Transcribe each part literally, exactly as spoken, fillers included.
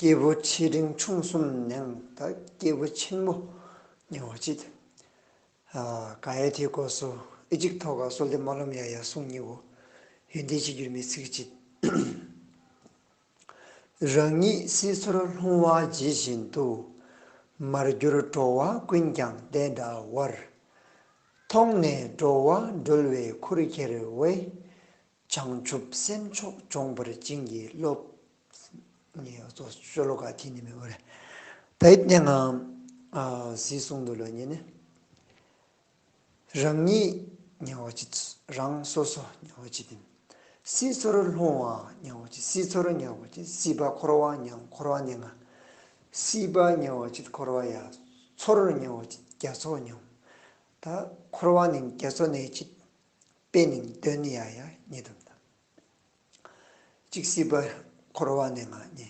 སྐྱེས་བུ་ཆེ་འབྲིང་ཆུང་གསུམ་ནང་ད་སྐྱེས་བུ་ཆེན་མོ་ཉེ་བ་ཅིག་ཨ་ག་ཡ་ཐིག་གོ་སོ་ཨི་ཅིག་ཐོག་ག་སོལ་ཏེ་མ་ལོམ་ཡ་ཡ་གསུང་ཉེ་བོ། ཡོན་ཏན་གཅིག་གྱུར་མའི་ཚིག་ཅིག་རང་ཉིད་སྲིད་མཚོར་ལྷུང་བ་ཇི་བཞིན་དུ། མར་གྱུར་འགྲོ་བ་ཀུན་ཀྱང་དེ་འདྲ་བར། མཐོང་ནས་འགྲོ་བ་སྒྲོལ་བའི་ཁུར་ཁྱེར་བའི། བྱང་ཆུབ་སེམས་མཆོག་འབྱོངས་པར་བྱིན་གྱིས་རློབས། ཉེ་བ་ཅོ་ཅོ་ལོ་ག་ཐི་ནི་མེ་འོ་རེ། ད་ཨིད་ནེ་ང་ཨ་སི་གསུང་དུ་ལོ་ཉེ་ནི། རང་ཉིད་ཉེ་བ་ཅིག་རང་སོ་སོ་ཉེ་བ་ཅིག་དེ། སྲིད་མཚོར་ལྷུང་བ་ཉེ་བ་ཅིག་སྲིད་མཚོར་ཉེ་བ་ཅིག་སྲིད་པ་འཁོར་བ་ཉེ་བ་འཁོར་བ་ནེ་ང་། སྲིད་པ་ཉེ་བ་ཅིག་འཁོར་བ་ཡ། མཚོར་ཉེ་བ་ཅིག་རྒྱ་མཚོ་ཉེ་བ། ད་འཁོར་བ་ནེ་རྒྱ་མཚོ་ནེ་ཅིག་དཔེ་ནེ་དོན་ཡ་ཡ་ཉེ་དུམ་ད། ཅིག་སྲིད་པ་འཁོར་བ་ནེ་ང་ཉེ།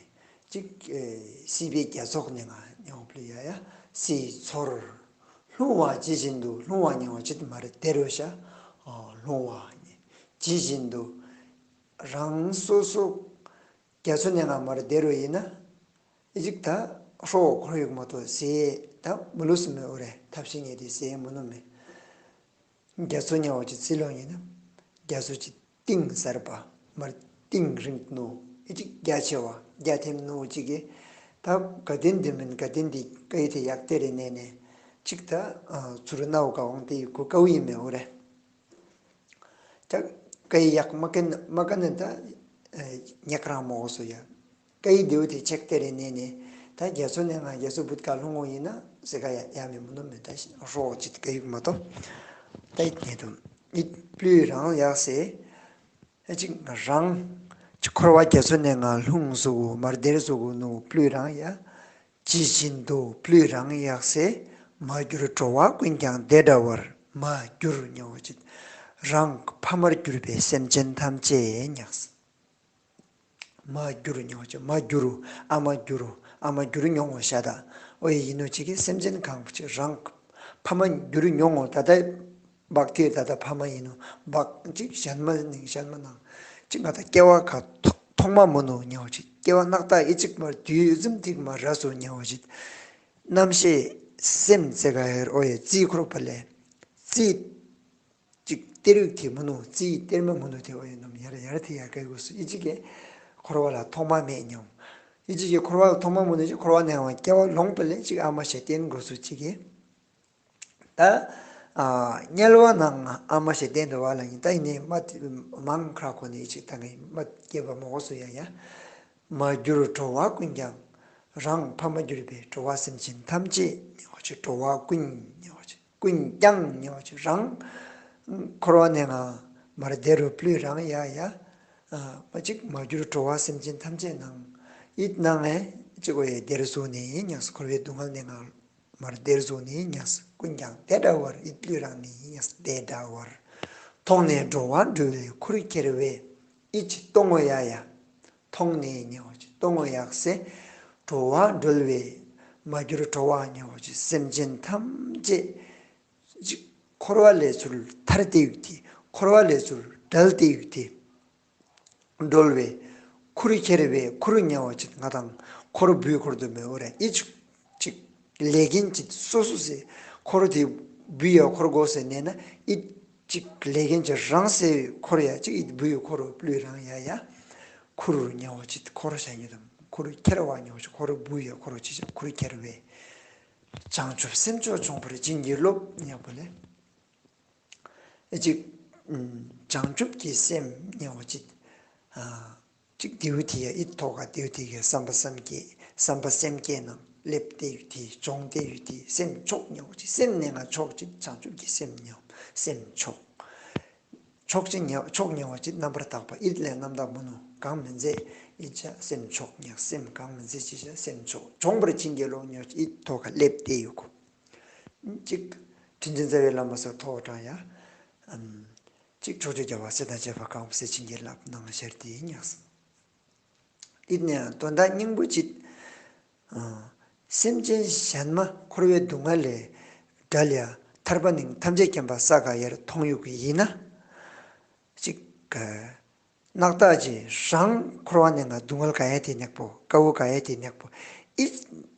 ཅིག་ཨེ་སྲིད་པའི་རྒྱ་མཚོ་ནེ་ང་ཉེ་བ་ཕུལ་ཡ་ཡ། སྲིད་མཚོར། ལྷུང་བ་ཇི་བཞིན་དུ་ལྷུང་བ་ཉེ་བ་ཅིག་མར་དེར་རོ་ཤ། ཨ་ལྷུང་བ་ཉེ། ཇི་བཞིན་དུ། རང་སོ་སོ་རྒྱ་མཚོ་ནེ་ང་མར་དེར་རོ་ཡིན་ན། ཨི་ཅིག་ད་ཧྲོ་ཁོར་ཡུག་མ་ཏོ་ཟེ་ད་མུ་ལུས་མེ་འོ་རེ་ཐབས་ཤེས་ཉེ་དེ་ཟེ་མུ་ནུ་མེ། རྒྱ་མཚོ་ཉེ་བ་ཅིག་ཟེ་ལོ་ཡིན་ན། རྒྱ་མཚོ་ཅིག་གཏིང་ཟབ་པ་མར་གཏིང་རིང་ནོ་ཨི་ཅིག་རྒྱ་ཆེ་བ་རྒྱ་ཐེམ་ནོ་ཅིག་གི། ད་ག་དེན་དེ་མིན་ག་དེན་དེ་ཀ་ཡི་དེ་ཡག་དེ་རེ་ནེ་ནེ། ཅིག་ད་ཨ་ཚུར་ནའོ་ག་འོང་དེ་ཡི་གུ་ཀའུ་ཡིན་མེ་འོ་རེ། ད་ཀའི་ཡག་མ་ཀན་མ་ཀན་ད་ཉག་རང་མོ་སོ་ཡ། ཀའི་དེའུ་དེ་ཅེག་དེ་རེ་ནེ་ནེ། ད་རྒྱ་མཚོ་ནེ་ང་རྒྱ་མཚོ་བུད་ཀ་ལྷུང་ངོ་ཡིན་ན་ཟེ་ག་ཡ་ཡ་མེ་མུ་ནུ་མེ་ད་ཧྲོ་ཅིག་ཀ་ཡུག་མ་ཏོ། ད་ཨིད་ནེ་དུ་ཨིད་པླུ་རང་ཡག་ཟེ། ཨེ་ཅིག་རང་ཅིག་འཁོར་བ་རྒྱ་མཚོ་ནེ་ང་ལྷུང་སོ་གུ་མར་དེར་སོ་གུ་ནུ་པླུ་རང་ཡ། ཇི་བཞིན་དུ་པླུ་རང་ཡག་ཟེ། མར་གྱུར་འགྲོ་བ་ཀུན་ཀྱང་དེ་འདྲ་བར། མར་གྱུར་ཉེ་བ་ཅིག་རང་ཕ་མར་གྱུར་པའི་སེམས་ཅན་ཐམས་ཅད་ཉག་ཟེ། མར་གྱུར་ཉེ་བ་ཅིག་མར་གྱུར་ཨ་མར་གྱུར་ཨ་མར་གྱུར་ཉོ་ངོ་ཤ་ད། འོ་ཡེ་ཡིན་ནོ་ཅིག་གི་སེམས་ཅན་གང་པོ་ཅིག་རང་ཕ་མར་གྱུར་ཉོ་ངོ་ད་ད། བག་ཐེར་ད་ད་ཕ་མ་ཡིན་ནོ། བག་ཅིག་ཞན་མ་ནིང་ཞན་མ་ནང་ཅིག་ང་ད་སྐྱེ་བ་ཁ་ཐོག་ཐོག་མ་མོ་ནོ་ཉེ་བ་ཅིག་སྐྱེ་བ་ནག་ད་ཨི་ཅིག་མར་དུས་ཙམ་ཐིག་མར་ར་སོ་ཉེ་བ་ཅིག་རྣམ་ཤེས་སེམས་ཟེ་ག་ཡར་འོ་ཡེ་རྩིས་འཁོར་བ་ལས་རྩིས་ཅིག་གཏེར་ཡུག་ཐི་མོ་ནོ་རྩིས་གཏེར་མ་མོ་ནོ་ཐི་འོ་ཡེ་ནམ་ཡར་ཡར་ཐི་ཡར་ག་གོ་སོ་ཨི་ཅིག་གི་འཁོར་བ་ལ་ཐོག་མ་མེད་ཉོ། ཨི་ཅིག་གི་འཁོར་བ་ལ་ཐོག་མ་མོ་ནོ་ཅིག་འཁོར་བ་ནེ་ང་སྐྱེ་བ་ལོངས་པ་ལས་ཅིག་ཨ་མ་ཞེ་བརྟེན་གོ་སོ་ཅིག་གི། ད་ཨ་དམྱལ་བ་ནང་ཨ་མ་ཞེ་བརྟེན་འགྲོ་བ་ལ་ཡིན་ད་ཡིན་ནི་མ་མང་ཁྲ་ཁོ་ནི་ཅིག་ད་ངའི་མ་སྐྱེ་བ་མོ་གོ་སོ་ཡ་ཡ། མར་གྱུར་འགྲོ་བ་ཀུན་ཀྱང་། རང་ཕ་མར་གྱུར་པའི་འགྲོ་བ་སེམས་ཅན་ཐམས་ཅད་ཉེ་བ་ཅིག་འགྲོ་བ་ཀུན་ཉེ་བ་ཅིག་ཀུན་ཀྱང་ཉེ་བ་ཅིག་རང་། འཁོར་བ་ནེ་ང་མར་དེར་རོ་པླུ་རང་ཡ་ཡ། ཨ་མ་ཅིག་མར་གྱུར་འགྲོ་བ་སེམས་ཅན་ཐམས་ཅད་ནང་ཨིད་ནང་ཨེ་ཅིག་འོ་ཡེ་དེར་སོ་ནི་ཉག་ཟེ་འཁོར་བའི་སྡུག་བསྔལ་ནེ་ང་མར་དེར་སོ་ནི་ཉག་ཟེ་ཀུན་ཀྱང་དེ་འདྲ་བར་ཨིད་པླུ་རང་ནི་ཉག་ཟེ་དེ་འདྲ་བར། མཐོང་ནས་འགྲོ་བ་སྒྲོལ་བའི་ཁུར་ཁྱེར་བའི། ཨི་ཅིག་མཐོང་ངོ་ཡ་ཡ། མཐོང་ནས་ཉེ་བ་ཅིག་མཐོང་ངོ་ཡག་ཟེ། འགྲོ་བ་སྒྲོལ་བའི། མར་གྱུར་འགྲོ་བ་ཉེ་བ་ཅིག་སེམས་ཅན་ཐམས་ཅད་ཅིག་འཁོར་བ་ལས་ཚུར་ཐར་ཏེ་ཡོད་དེ་འཁོར་བ་ལས་ཚུར་བྲལ་ཏེ་ཡོད་དེ། སྒྲོལ་བའི་ཁུར་ཁྱེར་བའི་ཁུར་ཉེ་བ་ཅིག་ང་དང་འཁོར་བུའི་འཁོར་དུ་མེ་འོ་རེ་ཨི་ཅིག་ཅིག་ལས་འགན་ཅིག་སོ་སོ་ཟེ་འཁོར་དེ་བུ་ཡ་འཁོར་གོ་ཟེ་ནེ་ན་ཨི་ཅིག་ལས་འགན་ཅིག་རང་ཟེ་འཁོར་ཡ་ཅིག་ཨི་བུ་ཡ་འཁོར་བུ་ལུས་རང་ཡ་ཡ་ཁུར་ཉེ་བ་ཅིག་འཁོར་ཤ་ཉེ་དུ་ཁུར་ཁྱེར་བ་ཉེ་བ་ཅིག་འཁོར་བུ་ཡ་འཁོར་ཅིག་ཅིག་ཁུར་ཁྱེར་བའི། བྱང་ཆུབ་སེམས་མཆོག་འབྱོངས་པར་བྱིན་གྱིས་རློབས་ཉེ་བ་ལས། ཨེ་ཅིག་བྱང་ཆུབ་ཀྱི་སེམས་ཉེ་བ་ཅིག་ཨ་ཅིག་དེའུ་ཐི་ཡ་ཨི་ཐོག་ག་དེའུ་ཐི་གི་བསམ་པ་བསམ་གྱི་བསམ་པ་སེམས་བསྐྱེད་ནང་སླེབས་ཏེ་ཡོད་དེ་སྦྱོང་སྟེ་ཡོད་དེ་སེམས་མཆོག་ཉེ་བ་ཅིག་སེམས་ནེ་ང་མཆོག་ཅིག་བྱང་ཆུབ་ཀྱི་སེམས་ཉེ་བ་སེམས་མཆོག་མཆོག་ཅིག་ཉེ་མཆོག་ཉེ་བ་ཅིག་རྣམ་པར་དག་པ་ཨིད་ལས་རྣམ་དག་མོ་ནོ་གང་མིན་ཟེ་ཨི་ཅ་སེམས་མཆོག་ཉེ་སེམས་གང་མིན་ཟེ་ཅི་ཅ་སེམས་མཆོག་འབྱོངས་པར་བྱིན་གྱིས་རློབས་ཉེ་བ་ཅིག་ཨི་ཐོག་ག་སླེབས་ཏེ་ཡོད་གོ། ཅིག་དྲིན་ཅན་རྩ་བའི་བླ་མ་སོགས་ཐོག་དྲངས་ཡ། ཨམ། ཅིག་ཕྱོགས་བཅུའི་རྒྱལ་བ་སྲས་དང་བཅས་པ་གང་བ་སྲས་བྱིན་གྱིས་བརླབས་གནང་ཞལ་ཏེ་ཉགས། ཨིན་ནའང་དོན་དག་སྙིང་པོ་ཅིག་ཨ་སེམས་ཅན་གཞན་མ་འཁོར་བའི་སྡུག་བསྔལ་ལས་བྲལ་ཡ་ཐར་པ་ནི་ཐམས་ཅད་མཁྱེན་པ་ས་ག་ཡར་མཐོང་ཡོད་ཀྱི་ཡིན་ན། ཅིག་ག་ནག་ཏ་ཅིག་རང་འཁོར་བ་ནེ་ང་སྡུག་བསྔལ་ག་ཡ་ཏེ་ཉག་པོ་ཀའུ་ག་ཡ་ཏེ་ཉག་པོ་ཨི་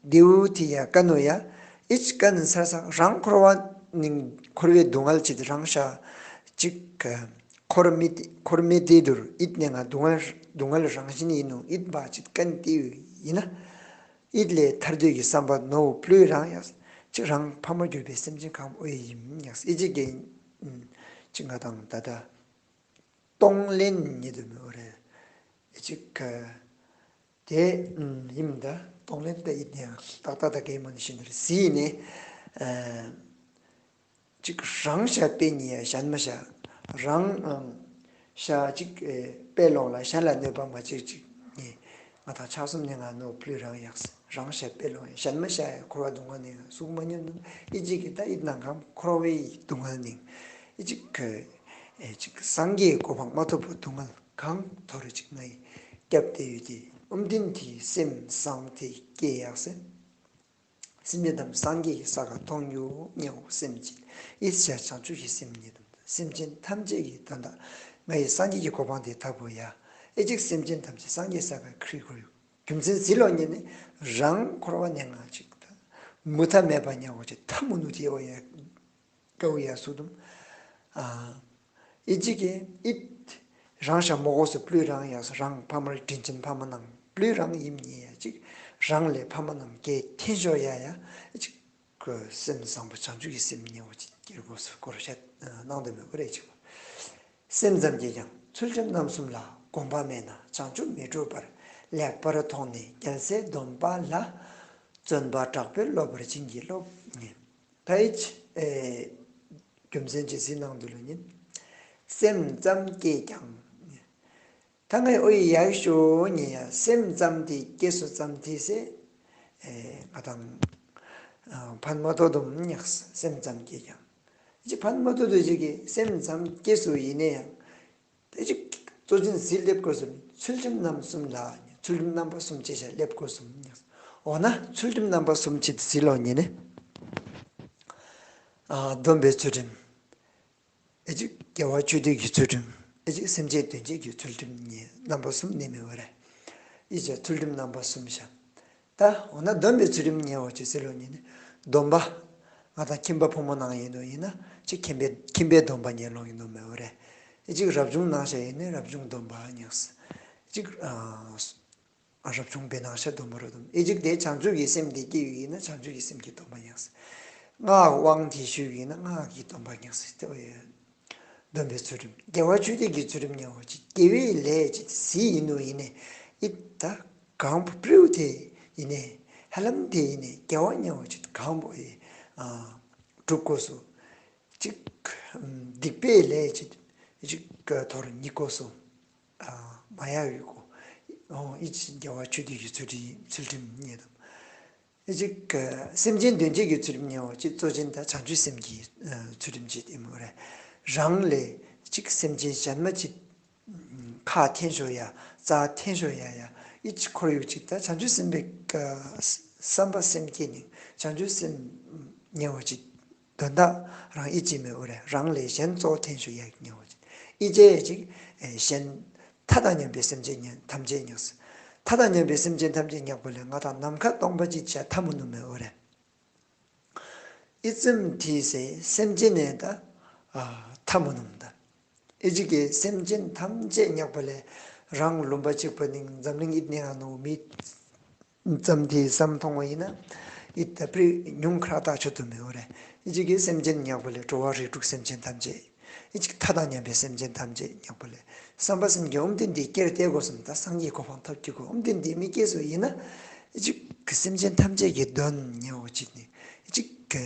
དེའུ་ཏེ་ཡ་ཀ་ནོ་ཡ་ཨི་ཅིག་ཀ་ནི་ས་ས་རང་འཁོར་བ་ནེ་འཁོར་བའི་སྡུག་བསྔལ་ཅིག་རང་ཤ་ཅིག་འཁོར་མི་འཁོར་མི་ཏེ་དུར་ཨིད་ནེ་ང་སྡུག་བསྔལ་སྡུག་བསྔལ་རང་བཞིན་ཨིན་ནོ་ཨིད་བ་ཅིག་ཀ་ནི་ཏེ་ཡིན་ན། ཨིད་ལས་ཐར་འདོད་ཀྱི་བསམ་པ་ནོ་བོ་ཕླུའི་རང་ཡགས། ཅིག་རང་ཕ་མར་གྱུར་པའི་སེམས་ཅན་གང་ཨོ་ཡིན་ཡགས། ཨི་ཅིག་གི་ཨིན་ཅིག་ང་དང་ད་ལྟ་གཏོང་ལེན་ཉིད་དུ་མེད་པ་རེད། ཨི་ཅིག་ག་དེ་ཨིན་ད་གཏོང་ལེན་ད་ཨིད་ནེ་ཏག་ཏག་ད་གེ་མོ་ནི་ཤིན་ཏུ་རེ་ཟི་ནེ། ཅིག་རང་ཤ་དཔེ་ཉེ་ཡ་གཞན་མ་ཤ། རང་ཨང་ཤ་ཅིག་ཨེ་དཔེ་ལོང་ལ་གཞན་ལ་གནོད་པ་མ་བྱེད་ཅིག་ནི། ང་དང་ཆགས་གསུམ་ནེ་ང་ནོ་ཕླུའི་རང་ཡགས། རང་ཤ་དཔེ་ལོང་ཡ་གཞན་མ་ཤ་ཡ་འཁོར་བ་སྡུག་བསྔལ་ནེ་ང་ཟུག་མ་ཉམས་ནོ། ཨི་ཅིག་གི་ད་ཨིད་ནང་གམ་འཁོར་བའི་སྡུག་བསྔལ་ནེ་ཨི་ཅིག་གི་ཨེ་ཅིག་སངས་རྒྱས་གོ་འཕང་མ་ཐོབ་པ་སྡུག་བསྔལ་གང་ཐོར་ཅིག་ནའི་སྐྱབས་ཏེ་ཡོད་དེ་ཨོམ་ཏིན་ཏེ་སེམས་བཟང་ཏེ་སྐྱེ་ཡགས་སེ། སེམས་ཅན་ཐམས་ཅད་སངས་རྒྱས་ཀྱི་ས་ག་མཐོང་ཡོད་ཉེ་བོ་སེམས་ཅན། ཨིད་ཤ་བྱང་ཆུབ་ཀྱི་སེམས་ཉིད་དུ། སེམས་ཅན་ཐམས་ཅད་ཀྱི་དོན་དག་ང་ཡི་སངས་རྒྱས་ཀྱི་གོ་འཕང་དེ་ཐོབ་པོ་ཡ། ཨེ་ཅིག་སེམས་ཅན་ཐམས་ཅད་སངས་རྒྱས་ས་ག་ཁྲིད་དགོས་ཡོད། རྒྱུ་མཚན་ཟི་ལོ་ཉེ་ནི་རང་འཁོར་བ་ནེ་ང་ཅིག་ད་མུ་མཐའ་མེད་པ་ཉེ་བོ་ཅིག་ཐ་མུ་ནུ་ཏེ་ཡོད་ཡ། ཀའུ་ཡ་སུ་དུམ། ཨ་ཨི་ཅིག་གི་ཨིད་རང་ཤ་མོ་གོ་སུ་ཕླུའི་རང་ཡགས་སུ་རང་ཕ་མར་དྲིན་ཅན་ཕ་མ་ནང་ཕླུའི་རང་ཨིན་ཉེ་ཡ་ཅིག་རང་ལས་ཕ་མ་ནང་གེ་ཐེན་ཤོ་ཡ་ཡ་ཨི་ཅིག་གི་སེམས་བཟང་པོ་བྱང་ཆུབ་ཀྱི་སེམས་ཉེ་བོ་ཅིག་སྐྱེར་གོ་སུ་སྐོར་བཤད་ནང་དུ་མེད་པ་རེད་ཅིག་སེམས་ཙམ་གྱིས་ཀྱང་ཚུལ་ཁྲིམས་རྣམ་གསུམ་ལ། གོམས་པ་མེད་ན་བྱང་ཆུབ་མི་འགྲུབ་པར། ལེགས་པར་མཐོང་ནས་རྒྱལ་སྲས་སྡོམ་པ་ལ། བརྩོན་པ་དྲག་པོས་སློབ་པར་བྱིན་གྱིས་རློབས། ད་ཨི་ཅིག་ཨེ་རྒྱུ་མཚན་ཅིག་ཟི་ནང་དུ་ལོ་ཉིན། སེམས་ཙམ་སྐྱེས་ཀྱང་། ད་ངའི་ཨོ་ཡི་ཡག་ཤོ་ཉེ་ཡ་སེམས་ཙམ་ཏེ་སྐྱེས་སུ་ཙམ་ཏེ་སེ། ཨེ་ང་དང་ཕན་མ་ཐོགས་དུམ་ཉགས། སེམས་ཙམ་སྐྱེས་ཀྱང་། ཅིག་ཕན་མ་ཐོགས་དུ་ཅིག་གི་སེམས་ཙམ་སྐྱེས་སུ་ཡིན་ནེ་ཡང་། དེ་ཅིག་གཙོ་ཆེན་ཟི་སླེབས་དགོས་སུམ། ཚུལ་ཁྲིམས་རྣམ་གསུམ་ལ། ཚུལ་ཁྲིམས་རྣམ་པ་གསུམ་ཅེས་བྱ་སླེབས་དགོས་སུམ། འོ་ན་ཚུལ་ཁྲིམས་རྣམ་པ་གསུམ་ཅིག་ཟི་ལོ་ཉེ་ནི། ཨ་སྡོམ་པའི་ཚུལ་ཁྲིམས། ཨེ་ཅིག་དགེ་བ་ཆོས་སྡུད་ཀྱི་ཚུལ་ཁྲིམས། ཨེ་ཅིག་སེམས་ཅན་དོན་བྱེད་ཀྱི་ཚུལ་ཁྲིམས་ཉེ་རྣམ་པ་གསུམ་ནི་མེད་པ་རེད། ཨི་ཅིག་ཚུལ་ཁྲིམས་རྣམ་པ་གསུམ་བྱ། ད་འོ་ན་སྡོམ་པའི་ཚུལ་ཁྲིམས་ཉེ་བོ་ཅིག་ཟི་ལོ་ཉེ་ནི། སྡོམ་པ། ང་དང་ཁྱིམ་པ་ཕོ་མོ་ནང་ཡིན་ནོ་ཡིན་ན་ཅིག་ཁྱིམ་པའི་ཁྱིམ་པའི་སྡོམ་པ་ཉེ་ལོང་ཡིན་ནོ་མེད་པ་རེད། ཨེ་ཅིག་རབ་བྱུང་ནང་ཤ་ཡིན་ནི་རབ་བྱུང་སྡོམ་པ་ཉེ་སི། ཅིག་ཨ་རབ་བྱུང་པའི་ནང་ཤ་སྡོམ་པ་རོ་སྡོམ། ཨེ་ཅིག་དེ་བྱང་ཆུབ་ཀྱི་སེམས་དེ་སྐྱེ་ཡོད་ཡིན་ན་བྱང་ཆུབ་ཀྱི་སེམས་ཀྱི་སྡོམ་པ་ཉེ་སི། སྔགས་དབང་དེ་ཞུ་ཡིན་ན་སྔགས་ཀྱི་སྡོམ་པ་ཉེ་སི་དེ་བས། སྡོམ་པའི་ཚུལ་ཁྲིམས། དགེ་བ་ཆོས་སྡུད་ཀྱི་ཚུལ་ཁྲིམས་ཉེ་བོ་ཅིག་དགེ་བའི་ལས་ཅིག་ཟི་ཡིན་ནོ་ཡིན་ནི། ཨི་ད་གང་པོ་པྲིའུ་དེ་ཡིན་ནི། ཧ་ལམ་དེ་ཡིན་ནི་དགེ་བ་ཉེ་བོ་ཅིག་གང་པོ་ཨི་ཨ་སྒྲུབ་དགོས་སུ། ཅིག་སྡིག་པའི་ལས་ཅིག་ཅིག་ཐོར་ཉིད་དགོས་སུ། ཨ་མ་ཡ་ཡོད་གོ། ཨོ་ཨི་ཅིག་དགེ་བ་ཆོས་སྡུད་ཀྱི་ཚུལ་ཁྲིམས་ཚུལ་ཁྲིམས་ཉེ་དུ། ཨི་ཅིག་སེམས་ཅན་དོན་བྱེད་ཀྱི་ཚུལ་ཁྲིམས་ཉེ་བོ་ཅིག་གཙོ་ཆེན་ད་བྱང་ཆུབ་སེམས་ཀྱི་ཚུལ་ཁྲིམས་ཅིག་ཨིན་མོ་རེད། རང་ལས་ཅིག་སེམས་ཅན་གཞན་མ་ཅིག་ཁ་འཐེན་ཤོ་ཡ་རྩ་འཐེན་ཤོ་ཡ་ཡ་ཨི་ཅིག་འཁོར་ཡུག་ཅིག་ད་བྱང་ཆུབ་སེམས་དཔའི་བསམ་པ་སེམས་བསྐྱེད་ནི་བྱང་ཆུབ་སེམས་ཉེ་བོ་ཅིག་དོན་དག་རང་ཨི་ཅིག་མེད་པ་རེད། རང་ལས་གཞན་གཙོ་འཐེན་ཤོ་ཡ་ཉེ་བོ་ཅིག་ཨི་ཅེ་ཅིག་གཞན་མཐའ་དང་མཉམ་པའི་སེམས་ཅན་ཐམས་ཅད་ཉགས། མཐའ་དང་མཉམ་པའི་སེམས་ཅན་ཐམས་ཅད་ཉག་པ་ལས་ང་དང་ནམ་མཁའ་སྟོང་པ་ཅིག་ཆ་ཐ་མུ་ནུ་མེད་པ་རེད། ཨི་ཙམ་ཐི་སེ་སེམས་ཅན་ནས་ད་ཨ་ཐ་མུ་ནུམ་ད། ཨི་ཅིག་གི་སེམས་ཅན་ཐམས་ཅད་ཉག་པ་ལས་རང་ལུམ་པ་ཅིག་པ་ནིང་འཛམ་གླིང་ཨིད་ནི་ཨ་ནོ་མི་ཙམ་ཐི་སམ་ཐོང་བ་ཡིན་ན་ཨི་ད་པྲི་ཉུང་ཁྲ་ད་ཆོད་དུ་མེད་པ་རེད། ཨི་ཅིག་གི་སེམས་ཅན་ཉག་པ་ལས་འགྲོ་བ་རིགས་དྲུག་སེམས་ཅན་ཐམས་ཅད། ཨི་ཅིག་མཐའ་དང་མཉམ་པའི་སེམས་ཅན་ཐམས་ཅད་ཉག་པ་ལས་བསམ་པ་སེམས་ཀྱི་ཨོམ་ཏིན་ཏི་སྐྱེར་ཏེ་དགོས་སམ་ད་སངས་རྒྱས་གོ་འཕང་ཐོབ་ཀྱི་གོ་ཨོམ་ཏིན་ཏི་མི་སྐྱེ་སོ་ཡིན་ན། ཨི་ཅིག་གི་སེམས་ཅན་ཐམས་ཅད་ཀྱི་དོན་ཉེ་བོ་ཅིག་ནི་ཨི་ཅིག་གི་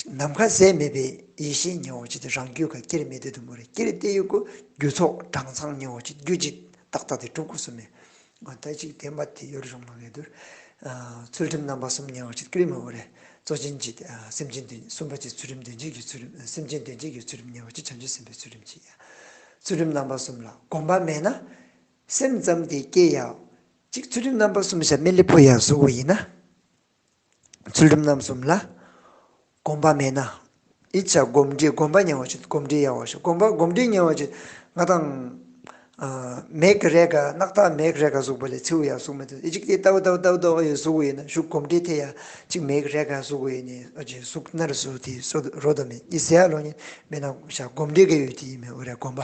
ནམ་མཁའ་ཟད་མེད་པའི་ཡེ་ཤེས་ཉེ་བོ་ཅིག་དེ་རང་རྒྱུད་ཀ་སྐྱེར་མེད་དེ་དུ་མོ་རེ་སྐྱེར་ཏེ་ཡོད་གོ་རྒྱུ་ཚོགས་གྲངས་ཚང་ཉེ་བོ་ཅིག་རྒྱུ་ཅིག་ཏག་ཏག་དེ་གྲུབ་དགོས་སོ་མེད། ང་ད་ཅིག་དེ་མ་དེ་ཡོད་རུང་མ་ངེས་དུར། ཨ་ཚུལ་ཁྲིམས་རྣམ་པ་གསུམ་ཉེ་བོ་ཅིག་ཀྲི་མ་བོ་རེ། གཙོ་ཆེན་ཅིག་ཨ་སེམས་ཅན་དོན་གསུམ་པ་ཅིག་ཚུལ་ཁྲིམས་དོན་བྱེད་ཀྱི་ཚུལ་ཁྲིམས་སེམས་ཅན་དོན་བྱེད་ཀྱི་ཚུལ་ཁྲིམས་ཉེ་བོ་ཅིག་བྱང་ཆུབ་སེམས་དཔའི་ཚུལ་ཁྲིམས་ཅིག་ཡ། ཚུལ་ཁྲིམས་རྣམ་པ་གསུམ་ལ་གོམས་པ་མེད་ན། སེམས་ཙམ་དེ་སྐྱེ་ཡ། ཅིག་ཚུལ་ཁྲིམས་རྣམ་པ་གསུམ་ཞབས་མི་ལེབ་པོ་ཡ་བཟོ་བོ་ཡིན་ན། ཚུལ་ཁྲིམས་རྣམ་གསུམ་ལ་གོམས་པ་མེད་ན། ཨི་ཆ་གོམས་འདྲིས་གོམས་པ་ཉེ་བོ་ཅིག་གོམས་འདྲིས་ཡ་བོ་ཞིག་གོམས་པ་གོམས་འདྲིས་ཉེ་བོ་ཅིག་ང་དང་ ཨ་མེག་རེ་ག་ནག་ཏ་མེག་རེ་ག་ཟུག་པ་ལེ་ཚིའུ་ཡ་ཟུག་མི་དུ། ཨི་ཅིག་ཏེ་ཏའུ་ཏའུ་ཏའུ་ཏའུ་ཡ་ཟུག་ཡིན་ན་ཤུག་གོམ་འདྲིས་ཏེ་ཡ་ཅིག་མེག་རེ་ག་ཟུག་ཡིན་ནི་ཨ་ཅིག་ཟུག་ནར་ཟུག་ཏེ་སོ་རོ་དོ་མེ་ཨི་ཟེ་ཡ་ལོ་ནི་མེ་ན་ཤ་གོམ་འདྲིས་ག་ཡོད་ཏེ་ཡིན་མེ་འོ་རེ་གོམ་པ།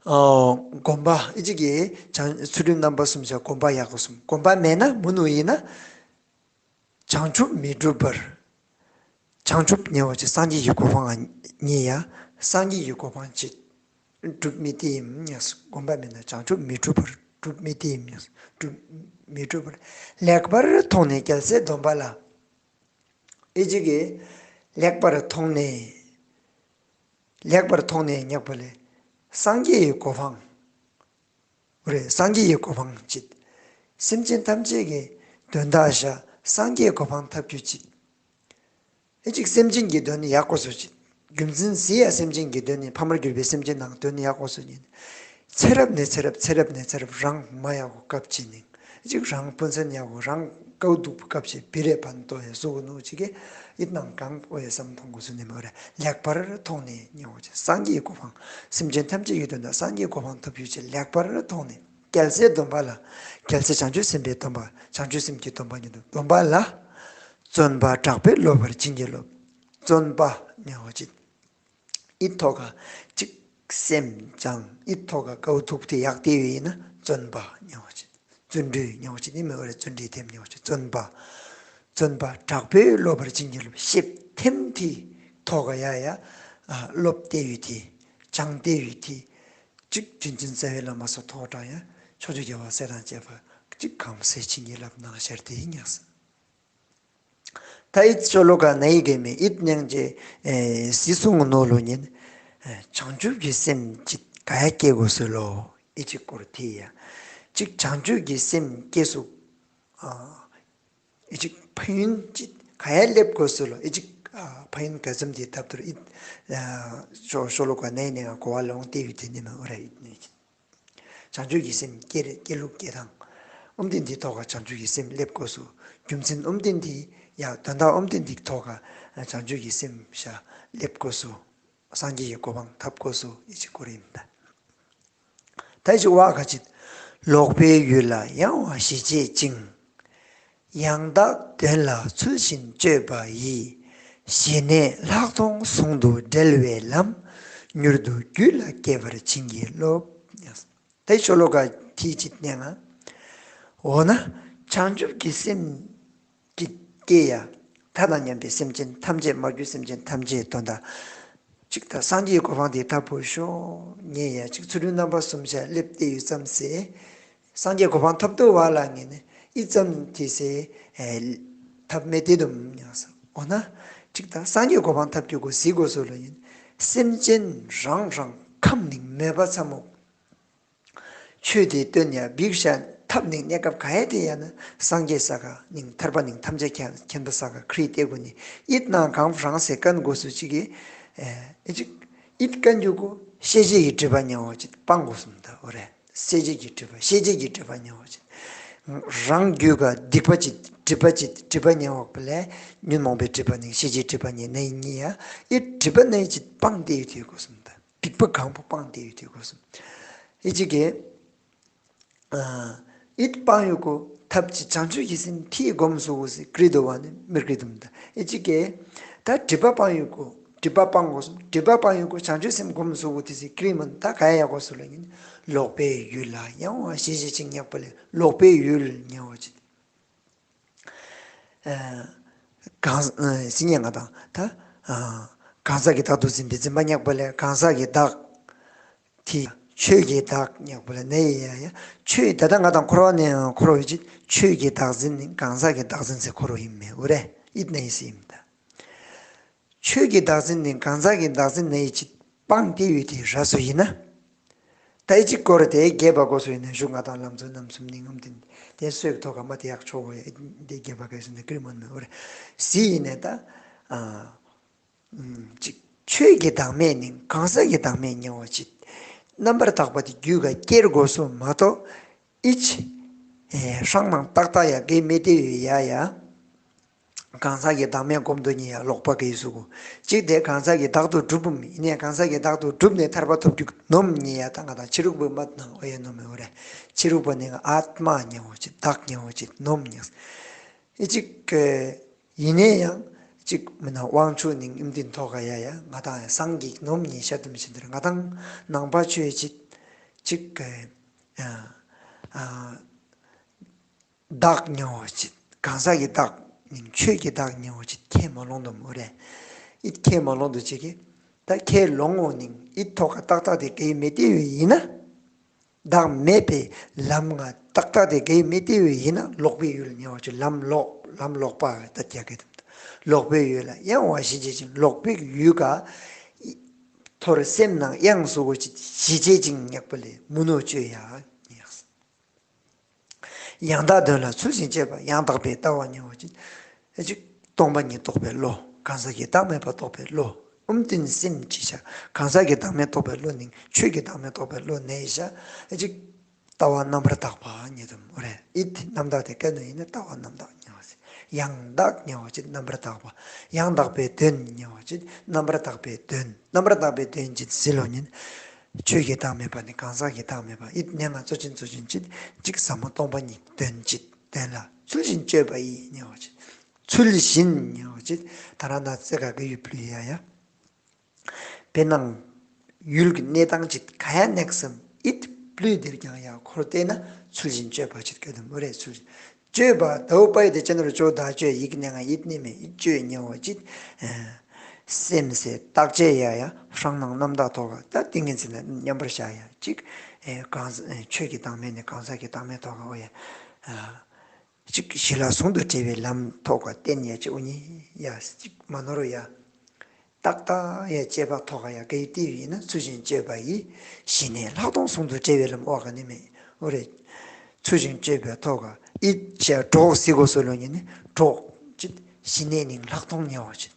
ཨ་གོམ་པ་ཨི་ཅིག་གི་ཚུལ་ཁྲིམས་རྣམ་པ་གསུམ་ཤ་གོམ་པ་ཡག་པོ་གསུམ། གོམ་པ་མེད་ན་མུ་ནུ་ཡིན་ན། བྱང་ཆུབ་མི་འགྲུབ་པར། བྱང་ཆུབ་ཉེ་བ་ཅིག་སངས་རྒྱས་ཀྱི་གོ་འཕང་ཉེ་ཡ། སངས་རྒྱས་ཀྱི་གོ་འཕང་ཅིག་སྒྲུབ་མི་དེ་ཡིན་ཉག་སོ། གོམ་པ་མེད་ན་བྱང་ཆུབ་མི་འགྲུབ་པར་སྒྲུབ་མི་དེ་ཡིན་ཉག་སོ། སྒྲུབ་མི་འགྲུབ་པར་ལེགས་པར་མཐོང་ནས་རྒྱལ་སྲས་སྡོམ་པ་ལ། ཨི་ཅིག་གི་ལེགས་པར་མཐོང་ནས། ལེགས་པར་མཐོང་ནས་ཉག་པ་ལེ། སངས་རྒྱས་ཀྱི་གོ་འཕང་། རེ་སངས་རྒྱས་ཀྱི་གོ་འཕང་ཅིག་སེམས་ཅན་ཐམས་ཅད་ཀྱི་དོན་དག་ཤ་སངས་རྒྱས་གོ་འཕང་ཐོབ་རྒྱུ་ཅིག་ཨི་ཅིག་སེམས་ཅན་གྱི་དོན་ནི་ཡག་པོ་བཟོ་ཅིག་རྒྱུ་མཚན་ཟེར་ཡ་སེམས་ཅན་གྱི་དོན་ནི་ཕ་མར་གྱུར་པའི་སེམས་ཅན་ནང་དོན་ནི་ཡག་པོ་བཟོ་ཉིན། ཚེ་རབས་ནས་ཚེ་རབས་ཚེ་རབས་ནས་ཚེ་རབས་རང་མ་ཡག་པོ་སྐབས་ཅིག་ནི། ཨི་ཅིག་རང་ཕུན་སུམ་ཡག་པོ་རང་ཀའུ་དུག་པོ་སྐབས་ཅིག་བི་རེ་པན་ཏོ་ཡ་བཟོ་གོ་ནོ་ཅིག་གི་ཨིད་ནང་གང་པོ་ཡ་བསམ་མཐོང་གོ་སུ་ནི་མ་རེ་ལེགས་པར་མཐོང་ནས་ཉེ་བ་ཅིག་སངས་རྒྱས་གོ་འཕང་སེམས་ཅན་ཐམས་ཅད་ཡོད་དོན་དག་སངས་རྒྱས་གོ་འཕང་ཐོབ་ཡོད་ཅིག་ལེགས་པར་མཐོང་ནས། རྒྱལ་སྲས་སྡོམ་པ་ལ། རྒྱལ་སྲས་བྱང་ཆུབ་སེམས་དཔའི་སྡོམ་པ། བྱང་ཆུབ་སེམས་ཀྱི་སྡོམ་པ་ཉིད་དུ་སྡོམ་པ་ལ། བརྩོན་པ་དྲག་པོས་སློབ་པར་བྱིན་གྱིས་རློབས། བརྩོན་པ་ཉེ་བ་ཅིག་ཨི་ཐོག་ག་ཅིག་སེམས་ཅང་ཨི་ཐོག་ག་ཀའུ་ཐུག་ཏེ་ཡག་ཏེ་ཡོད་ན་བརྩོན་པ་ཉེ་བ་ཅིག་བརྩོན་འགྲུས་ཉེ་བ་ཅིག་ནི་མེ་བ་རེ་བརྩོན་འགྲུས་ཐེམ་ཉེ་བ་ཅིག་བརྩོན་པ། བརྩོན་པ་དྲག་པོས་སློབ་པར་བྱིན་གྱིས་རློབས། ཤེབ་ཐེམ་ཐི་ཐོག་ག་ཡ་ཡ་སློབ་ཏེ་ཡོད་ཐི་ཅང་ཏེ་ཡོད་ཐི། ཅིག་རྒྱུན་འཛིན་རྩ་བའི་བླ་མ་སོགས་ཐོག་དྲངས་ཡང་ཕྱོགས་བཅུའི་རྒྱལ་བ་སྲས་དང་བཅས་པ་ཅིག་གང་སེ་བྱིན་གྱིས་བརླབས་གནང་ཤར་ཏེ་ཡིན་ཉགས། ད་ཨིད་ཤོ་ལོ་ཀ་ནའི་གེ་མེ་ཨིད་ཉང་ཅེ་ཨེ་སི་སུང་ནོ་ལོ་ཉིན་ཨེ་བྱང་ཆུབ་ཀྱི་སེམས་ཅིག་ག་ཡ་སྐྱེ་དགོས་སུ་ལོ། ཨི་ཅིག་སྐོར་ཐི་ཡ་ཅིག་བྱང་ཆུབ་ཀྱི་སེམས་སྐྱེ་སུ་ཨ་ཨི་ཅིག་ཕན་ཡོན་ཅིག་ག་ཡ་སླེབས་དགོས་སུ་ལོ། ཨི་ཅིག་ཨ་ཕན་ཡོན་ག་ཙམ་དེ་ཐབས་ཐུར་ཨིད་ཨ་ཤོ་ཤོ་ལོ་ཀ་ནའི་ནའི་གོ་བ་ལོང་ཏེ་ཡོད་དེ་ནི་མ་འོ་ར་ཨིད་ནི་ཅིག་བྱང་ཆུབ་ཀྱི་སེམས་སྐྱེ་སྐྱེ་ལུགས་སྐྱེ་སྟངས། ཨོམ་ཏིན་ཏིའི་ཐོག་ག་བྱང་ཆུབ་ཀྱི་སེམས་སླེབས་དགོས་སུ། རྒྱུ་མཚན་ཨོམ་ཏིན་ཏི་ཡ་དོན་དག་ཨོམ་ཏིན་ཏིའི་ཐོག་ག་བྱང་ཆུབ་ཀྱི་སེམས་ཤ་སླེབས་དགོས་སུ། སངས་རྒྱས་ཀྱི་གོ་འཕང་ཐོབ་དགོས་སུ་ཨི་ཅིག་སྐོར་ཡིན་ད། ད་ཅི་བ་ག་ཅིག་ལོག་པའི་ཡུལ་ལ་ཡང་བ་ཞེ་བྱེད་ཅིང་། ཡང་དག་དོན་ལ་ཚུལ་བཞིན་སྤྱོད་པ་ཡིས། ཞི་གནས་ལྷག་མཐོང་ཟུང་དུ་འབྲེལ་བའི་ལམ། མྱུར་དུ་རྒྱུད་ལ་སྐྱེ་བར་བྱིན་གྱིས་རློབས། ད་ཤོ་ལོ་ཀ་ཐི་ཅིག་ནས་ང་། འོ་ན་བྱང་ཆུབ་ཀྱི་སེམས་ཀྱི་སྐྱེ་ཡ། ཐ་དང་མཉམ་པའི་སེམས་ཅན་ཐམས་ཅད་མ་གྱུར་སེམས་ཅན་ཐམས་ཅད་དོན་དག་ཅིག་ད་སངས་རྒྱས་གོ་འཕང་དེ་ཐབས་པོ་ཤོ་ཉེ་ཡ་ཅིག་ཚུལ་ཁྲིམས་རྣམ་པ་གསུམ་ཤ་སླེབས་ཏེ་ཡུད་ཙམ་སེ། སངས་རྒྱས་གོ་འཕང་ཐོབ་ཏུ་བ་ལ་ངེས་ནས་ཨི་ཙམ་དེ་སེ་ཐབས་མེད་དེ་དུམ་ཉགས་སོ། འོ་ན་ཅིག་ད་སངས་རྒྱས་གོ་འཕང་ཐོབ་རྒྱུ་གོ་ཟི་གོ་སོ་ལོ་ཡིན། སེམས་ཅན་རང་རང་ཁམས་ནི་མོས་པ་ཚ་མོ། ཆོས་དེ་སྟོན་ཡ་བིག་ཤ་ཐབས་ནི་གནས་སྐབས་ག་ཡ་དེ་ཡ་ན་སངས་རྒྱས་ས་ག་ནིང་ཐར་པ་ནིང་ཐམས་ཅད་མཁྱེན་པ་ས་ག་ཁྲིད་དེ་གོ་ནི་ཨིད་ནང་གང་རང་སེ་ཀན་གོ་སུ་ཅིག་གི་ཨེ་ཅིག་ཨིད་ཀན་རྒྱུ་གོ་ཤེས་བྱེད་ཀྱི་སྒྲིབ་པ་ཉེ་བ་ཅིག་སྤང་གོ་སུམ་ད་འོ་རེ། ཤེས་བྱེད་ཀྱི་སྒྲིབ་པ་ཤེས་བྱེད་ཀྱི་སྒྲིབ་པ་ཉེ་བ་ཅིག་རང་རྒྱུད་ག་སྡིག་པ་ཅིག་སྒྲིབ་པ་ཅིག་སྒྲིབ་པ་ཉེ་བ་པ་ལས་ཉོན་མོངས་པའི་སྒྲིབ་པ་ནི་ཤེས་བྱེད་སྒྲིབ་པ་ཉེ་ནའི་ཉེ་ཡ་ཨིད་སྒྲིབ་པ་ནའི་ཅིག་སྤང་དེ་ཡོད་དེ་གོ་སུམ་ད། སྡིག་པ་གང་པོ་སྤང་དེ་ཡོད་དེ་གོ་སོ། ཨི་ཅིག་གི་ཨ་ཨིད་སྤང་ཡོད་གོ་ཐབས་ཅིག་བྱང་ཆུབ་ཀྱི་སེམས་ཐི་སྒོམ་སུ་གོ་སི་ཀྲི་དོ་བ་ནི་མི་ཀྲི་དུམ་ད། ཨི་ཅིག་གི་ད་སྒྲིབ་པ་སྤང་ཡོད་གོ་སྒྲིབ་པ་སྤང་གོ་སོ། སྒྲིབ་པ་སྤང་ཡོད་གོ་བྱང་ཆུབ་སེམས་སྒོམ་སུ་གོ་ཐི་སི་ཀྲི་མན་ད་ག་ཡ་ཡ་གོ་སོ་ལ་ཉིན་ལོག་པའི་ཡུལ་ལ་ཡང་བ་ཞེ་ཞེ་ཅིག་ཉག་པ་ལས་ལོག་པའི་ཡུལ་ཉེ་བ་ཅིག་གང་ཨ་སི་ཉེ་ང་དང་ད་ཨ་གང་ཟག་གི་བདག་ཏུ་འཛིན་པའི་འཛིན་པ་ཉག་པ་ལས་གང་ཟག་གི་བདག་ཐི་ཆོས་ཀྱི་བདག་ཉག་པ་ལས་ནའི་ཡ་ཡ་ཆོས་ད་ལྟ་ང་དང་འཁོར་བ་ནས་འཁོར་བའི་ཅིག་ཆོས་ཀྱི་བདག་འཛིན་ནི་གང་ཟག་གི་བདག་འཛིན་ཟེར་འཁོར་བ་ཡིན་མེད་འུ་རེ་ཨིད་ནའི་སི་ཡིན་ད། ཆོས་ཀྱི་བདག་འཛིན་ནི་གང་ཟག་གི་བདག་འཛིན་ནའི་ཅིག་སྤང་སྟེ་ཡོད་དེ་ར་སོ་ཡིན་ན། ད་ཨི་ཅིག་སྐོར་དེ་རྒྱས་པ་གོ་སོ་ཡིན་ན་ཞུ་ང་དང་ལམ་འཛོལ་རྣམ་གསུམ་ནི་ངམ་དེ་དེ་སོས་ཐོག་ག་མ་དེ་ཡག་ཆོག་གོ་ཡ་དེ་རྒྱས་པ་ག་ཡོད་སོ་ནི་ཀྲི་མོན་མེ་འུ་རེ་སི་ཡིན་ནས་ད་ཨ་ཅིག་ཆོས་ཀྱི་བདག་མེད་ནི་གང་ཟག་གི་བདག་མེད་ཉེ་བ་ཅིག་རྣམ་པར་དག་པ་དེ་རྒྱུད་ག་སྐྱེར་གོ་སོ་མ་གཏོགས་ཨི་ཅིག་ཨེ་ཧྲང་མང་ཏག་ཏག་ཡ་གེ་མེ་དེ་ཡོད་ཡ་ཡ། གང་ཟག་གི་བདག་མེད་སྒོམ་དུ་ནི་ཡ་ལོག་པ་གི་གཟུགས། གཅིག་དེ་གང་ཟག་གི་བདག་ཏུ་གྲུབ་བམ་ཨིན་ནའི་གང་ཟག་གི་བདག་ཏུ་གྲུབ་ནས་ཐར་པ་ཐོབ་རྒྱུ་ནོམ་ནི་ཡ་ད་ང་དང་ཕྱི་རོལ་པའི་མ་ནང་ཨོ་ཡ་ནོམ་མེ་འོ་རེ། ཕྱི་རོལ་པ་ནི་ཨཱཏྨ་ཉེ་བོ་ཅིག་བདག་ཉེ་བོ་ཅིག་ནོམ་ཉེ། ཨི་ཅིག་ཨིན་ནའི་ཡང་ཅིག་མི་ན་དབང་ཕྱུག་ནིང་ཨིམ་དིན་ཐོག་ག་ཡ་ཡ་ང་དང་ཡ་སངས་རྒྱས་ནོམ་ཉེ་ཤ་དུམ་ཤིན་དེར་ང་དང་ནང་པ་ཆོས་ཅིག་ཅིག་ཨ་ཨ་བདག་ཉེ་བོ་ཅིག་གང་ཟག་གི་བདག་ནིང་ཆོས་ཀྱི་བདག་ཉེ་བོ་ཅིག་ཁས་མ་ལོང་དོ་མོ་རེ། ཨིད་ཁས་མ་ལོང་དོ་ཅིག་གི་ད་ཁས་ལོང་ངོ་ནིང་ཨིད་ཐོག་ག་ཏག་ཏག་དེ་གའི་མེད་དེ་ཡོད་ཡིན་ན། བདག་མེད་པའི་ལམ་ང་ཏག་ཏག་དེ་གའི་མེད་དེ་ཡོད་ཡིན་ན་ལོག་པའི་ཡུལ་ཉེ་བོ་ཅིག་ལམ་ལོག་ལམ་ལོག་པ་ད་རྒྱ་གི་དམ་ལོག་པའི་ཡུལ་ལ་ཡང་བ་ཞི་བྱེད་ཅིང་ལོག་པའི་ཡུལ་ག་ཐོར་སེམས་ནང་ཡང་སུ་གོ་ཅིག་ཞི་བྱེད་ཅིང་ཉག་པ་ལས་མུ་ནོ་བཅོས་ཡ་ཉག་ཡང་དག་དོན་ལ་ཚུལ་བཞིན་དཔྱོད་པ། ཡང་དག་པའི་ལྟ་བ་ཉེ་བོ་ཅིག་ཨེ་ཅིག་སྟོང་པ་ཉིད་རྟོགས་པའི་བློ། གང་ཟག་གི་བདག་མེད་པ་རྟོགས་པའི་བློ། ཨུམ་དིན་སེམས་ཅི་བྱ། གང་ཟག་གི་བདག་མེད་རྟོགས་པའི་བློ་ནི་ཆོས་ཀྱི་བདག་མེད་རྟོགས་པའི་བློ་ནས་བྱ། ཨེ་ཅིག་ལྟ་བ་རྣམ་པར་དག་པ་ཉེ་དུ་མོ་རེ། ཨིད་རྣམ་དག་དེ་ཀ་ནུ་ཡིན་ན་ལྟ་བ་རྣམ་དག་ཉེ་བོ་ཅིག་ཡང་དག་ཉེ་བོ་ཅིག་རྣམ་པར་དག་པ། ཡང་དག་པའི་དོན་ཉེ་བོ་ཅིག་རྣམ་པར་དག་པའི་དོན། རྣམ་པར་དག་པའི་དོན་ཅིག་ཟེར་ལོ་ཉིན། ཆོས་ཀྱི་བདག་མེད་པ་ནི་གང་ཟག་གི་བདག་མེད་པ། ཨིད་ནས་ང་གཙོ་ཆེན་གཙོ་ཆེན་ཅིག་ཅིག་ཟབ་མོ་སྟོང་པ་ཉིད་དོན་ཅིག་དོན་ལ་ཚུལ་བཞིན་དཔྱོད་པ་ཡིས་ཉེ་བོ་ཅིག་ཚུལ་བཞིན་ཉེ་བོ་ཅིག་ད་ར་ན་ཙེ་ག་གི་ཡུལ་ཕུལ་ཡ་ཡ། དཔེར་ན་ཡུལ་གྱི་གནས་སྟངས་ཅིག་ག་ཡ་ནེག་སམ་ཨིད་ཕུལ་དེར་ཀྱང་ཡ་འཁོར་བལྟས་ན་ཚུལ་བཞིན་དཔྱོད་པ་ཅིག་གི་དུ་མོ་རེ་ཚུལ་བཞིན། དཔྱོད་པ་དའུ་པའི་དེ་ཅན་རུ་ཅོ་ད་དཔྱོད་ཡིག་ནས་ང་ཡིད་ནི་མེ་ཡིད་དཔྱོད་ཉེ་བོ་ཅིག་སེམས་སེ་བརྟག་དཔྱད་ཡ་ཡ་ཧྲང་ནང་རྣམ་དག་ཐོག་ག་ད་ཏིང་ངེ་འཛིན་ལ་མཉམ་པར་བཞག་ཡ་ཅིག་གང་ཆོས་ཀྱི་བདག་མེད་ནས་གང་ཟག་གི་བདག་མེད་ཐོག་ག་འོ་ཡ། ཅིག་ཞི་ལྷག་ཟུང་དུ་འབྲེལ་བའི་ལམ་ཐོག་ག་བསྟན་ཡ་ཅིག་འུ་ཉི་ཡ་ཅིག་མ་ནོར་ཡ། ཏག་ཏག་ཡ་དཔྱད་པ་ཐོག་ག་ཡ་གེ་ཏི་ཡིན་ན་ཚུལ་བཞིན་དཔྱོད་པ་ཡིས་ཞི་གནས་ལྷག་མཐོང་ཟུང་དུ་འབྲེལ་བའི་ལམ་འོག་ག་ནི་མེད་འོ་རེ། ཚུལ་བཞིན་དཔྱོད་པའི་ཐོག་ག་ཨིད་ཅེ་གྲོགས་སི་གོ་སོ་ལོ་ཉིན་ནི་གྲོགས་ཅིག་ཞི་གནས་ནིང་ལྷག་མཐོང་ཉེ་བོ་ཅིག་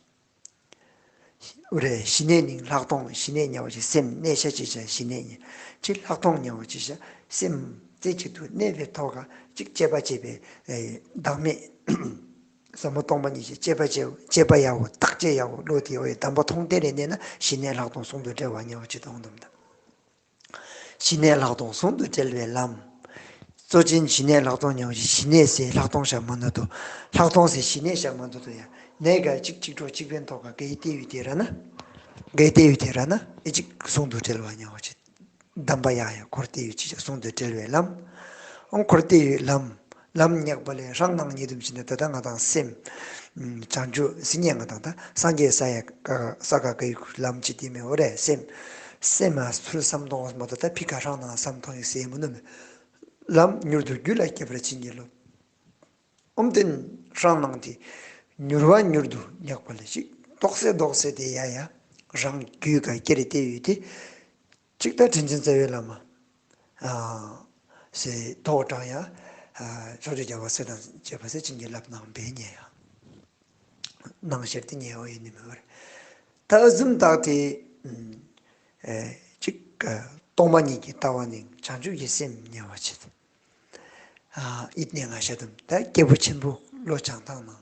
འོ་རེ་ཞི་གནས་ནིང་ལྷག་མཐོང་ཞི་གནས་ཉེ་བོ་ཅིག་སེམས་གནས་ཤ་ཅིག་བྱ་ཞི་གནས་ཉེ་ཅིག་ལྷག་མཐོང་ཉེ་བོ་ཅིག་བྱ་སེམས་རྩེ་གཅིག་ཏུ་གནས་པའི་ཐོག་ག་ཅིག་དཔྱད་པ་བྱེད་པའི་བདག་མེད། ཟབ་མོ་སྟོང་པ་ཉིད་ཀྱི་དཔྱད་པ་བྱེད་དཔྱད་པ་ཡ་བོ་བརྟག་དཔྱད་ཡ་བོ་བློ་དེ་འོ་ཡི་དམ་པ་མཐོང་དེ་རེ་གནས་ན་ཞི་གནས་ལྷག་མཐོང་ཟུང་དུ་འབྲེལ་བ་ཉེ་བོ་ཅིག་མཐོང་དུམ་དང་། ཞི་གནས་ལྷག་མཐོང་ཟུང་དུ་འབྲེལ་བའི་ལམ། གཙོ་ཆེན་ཞི་གནས་ལྷག་མཐོང་ཉེ་བོ་ཅིག་ཞི་གནས་སེ་ལྷག་མཐོང་བྱ་མ་ནོར་དུ། ལྷག་མཐོང་སེ་ཞི་གནས་བྱ་མ་ནོར་དུ་ཡ། ནས་ག་ཅིག་ཅིག་གྲོགས་ཅིག་བེན་ཐོག་ག་གེ་ཏི་ཡུ་དེ་ར་ན། གེ་ཏི་ཡུ་དེ་ར་ན་ཨི་ཅིག་ཟུང་དུ་འབྲེལ་བ་ཉེ་བོ་ཅིག་དམ་པ་ཡ་ཡ་འཁོར་ཏེ་ཡོད་ཅིག་ཟུང་དུ་འབྲེལ་བའི་ལམ། འོང་འཁོར་ཏེ་ཡོད་ལམ། ལམ་ཉག་པ་ལས་ཧྲང་ནང་ཉེ་དུམ་ཅིག་ན་ད་ལྟ་ང་དང་སེམས། བྱང་ཆུབ་སེམས་ཉེ་ང་དང་ད་སངས་རྒྱས་ས་ཡ་ས་ག་ག་ཡུག་ལམ་ཅིག་དེ་མེ་འོ་རེ་སེམས། སེམས་མ་ཚུལ་བསམ་གཏོང་མ་ད་ད་ཕི་ཀ་ཧྲང་ནང་བསམ་གཏོང་ཡི་སེ་མུ་ནུ་མེ། ལམ་མྱུར་དུ་རྒྱུད་ལ་སྐྱེ་བར་བྱིན་གྱིས་རློབས། ཨོམ་དེན་ཧྲང་ནང་དེ་མྱུར་བ་མྱུར་དུ་ཉག་པ་ལས་ཅིག་ཏོག་སེ་ཏོག་སེ་དེ་ཡ་ཡ་རང་རྒྱུད་ག་ཀེ་རེ་ཏེ་ཡོད་དེ། ཅིག་ད་དྲིན་ཅན་རྩ་བའི་བླ་མ། ཨ་སེ་ཐོག་དྲངས་ཡ། ཨ་ཕྱོགས་བཅུའི་རྒྱལ་བ་སྲས་དང་བཅས་པ་སེ་བྱིན་གྱིས་བརླབས་གནང་བས་ཉེ་ཡ། ནང་ཤེར་ཏེ་ཉེ་བ་ཡིན་ནི་མེད་པར། ད་ཨ་ཟུམ་དག་དེ། ཨེ་ཅིག་སྟོང་པ་ཉིད་ཀྱི་ལྟ་བ་ནི་བྱང་ཆུབ་ཀྱི་སེམས་ཉེ་བ་ཆེད། ཨ་ཨིད་ནས་ང་ཤ་དུམ་ད་སྐྱེས་བུ་ཆེན་པོ་བློ་བྱང་ཐང་ནང་།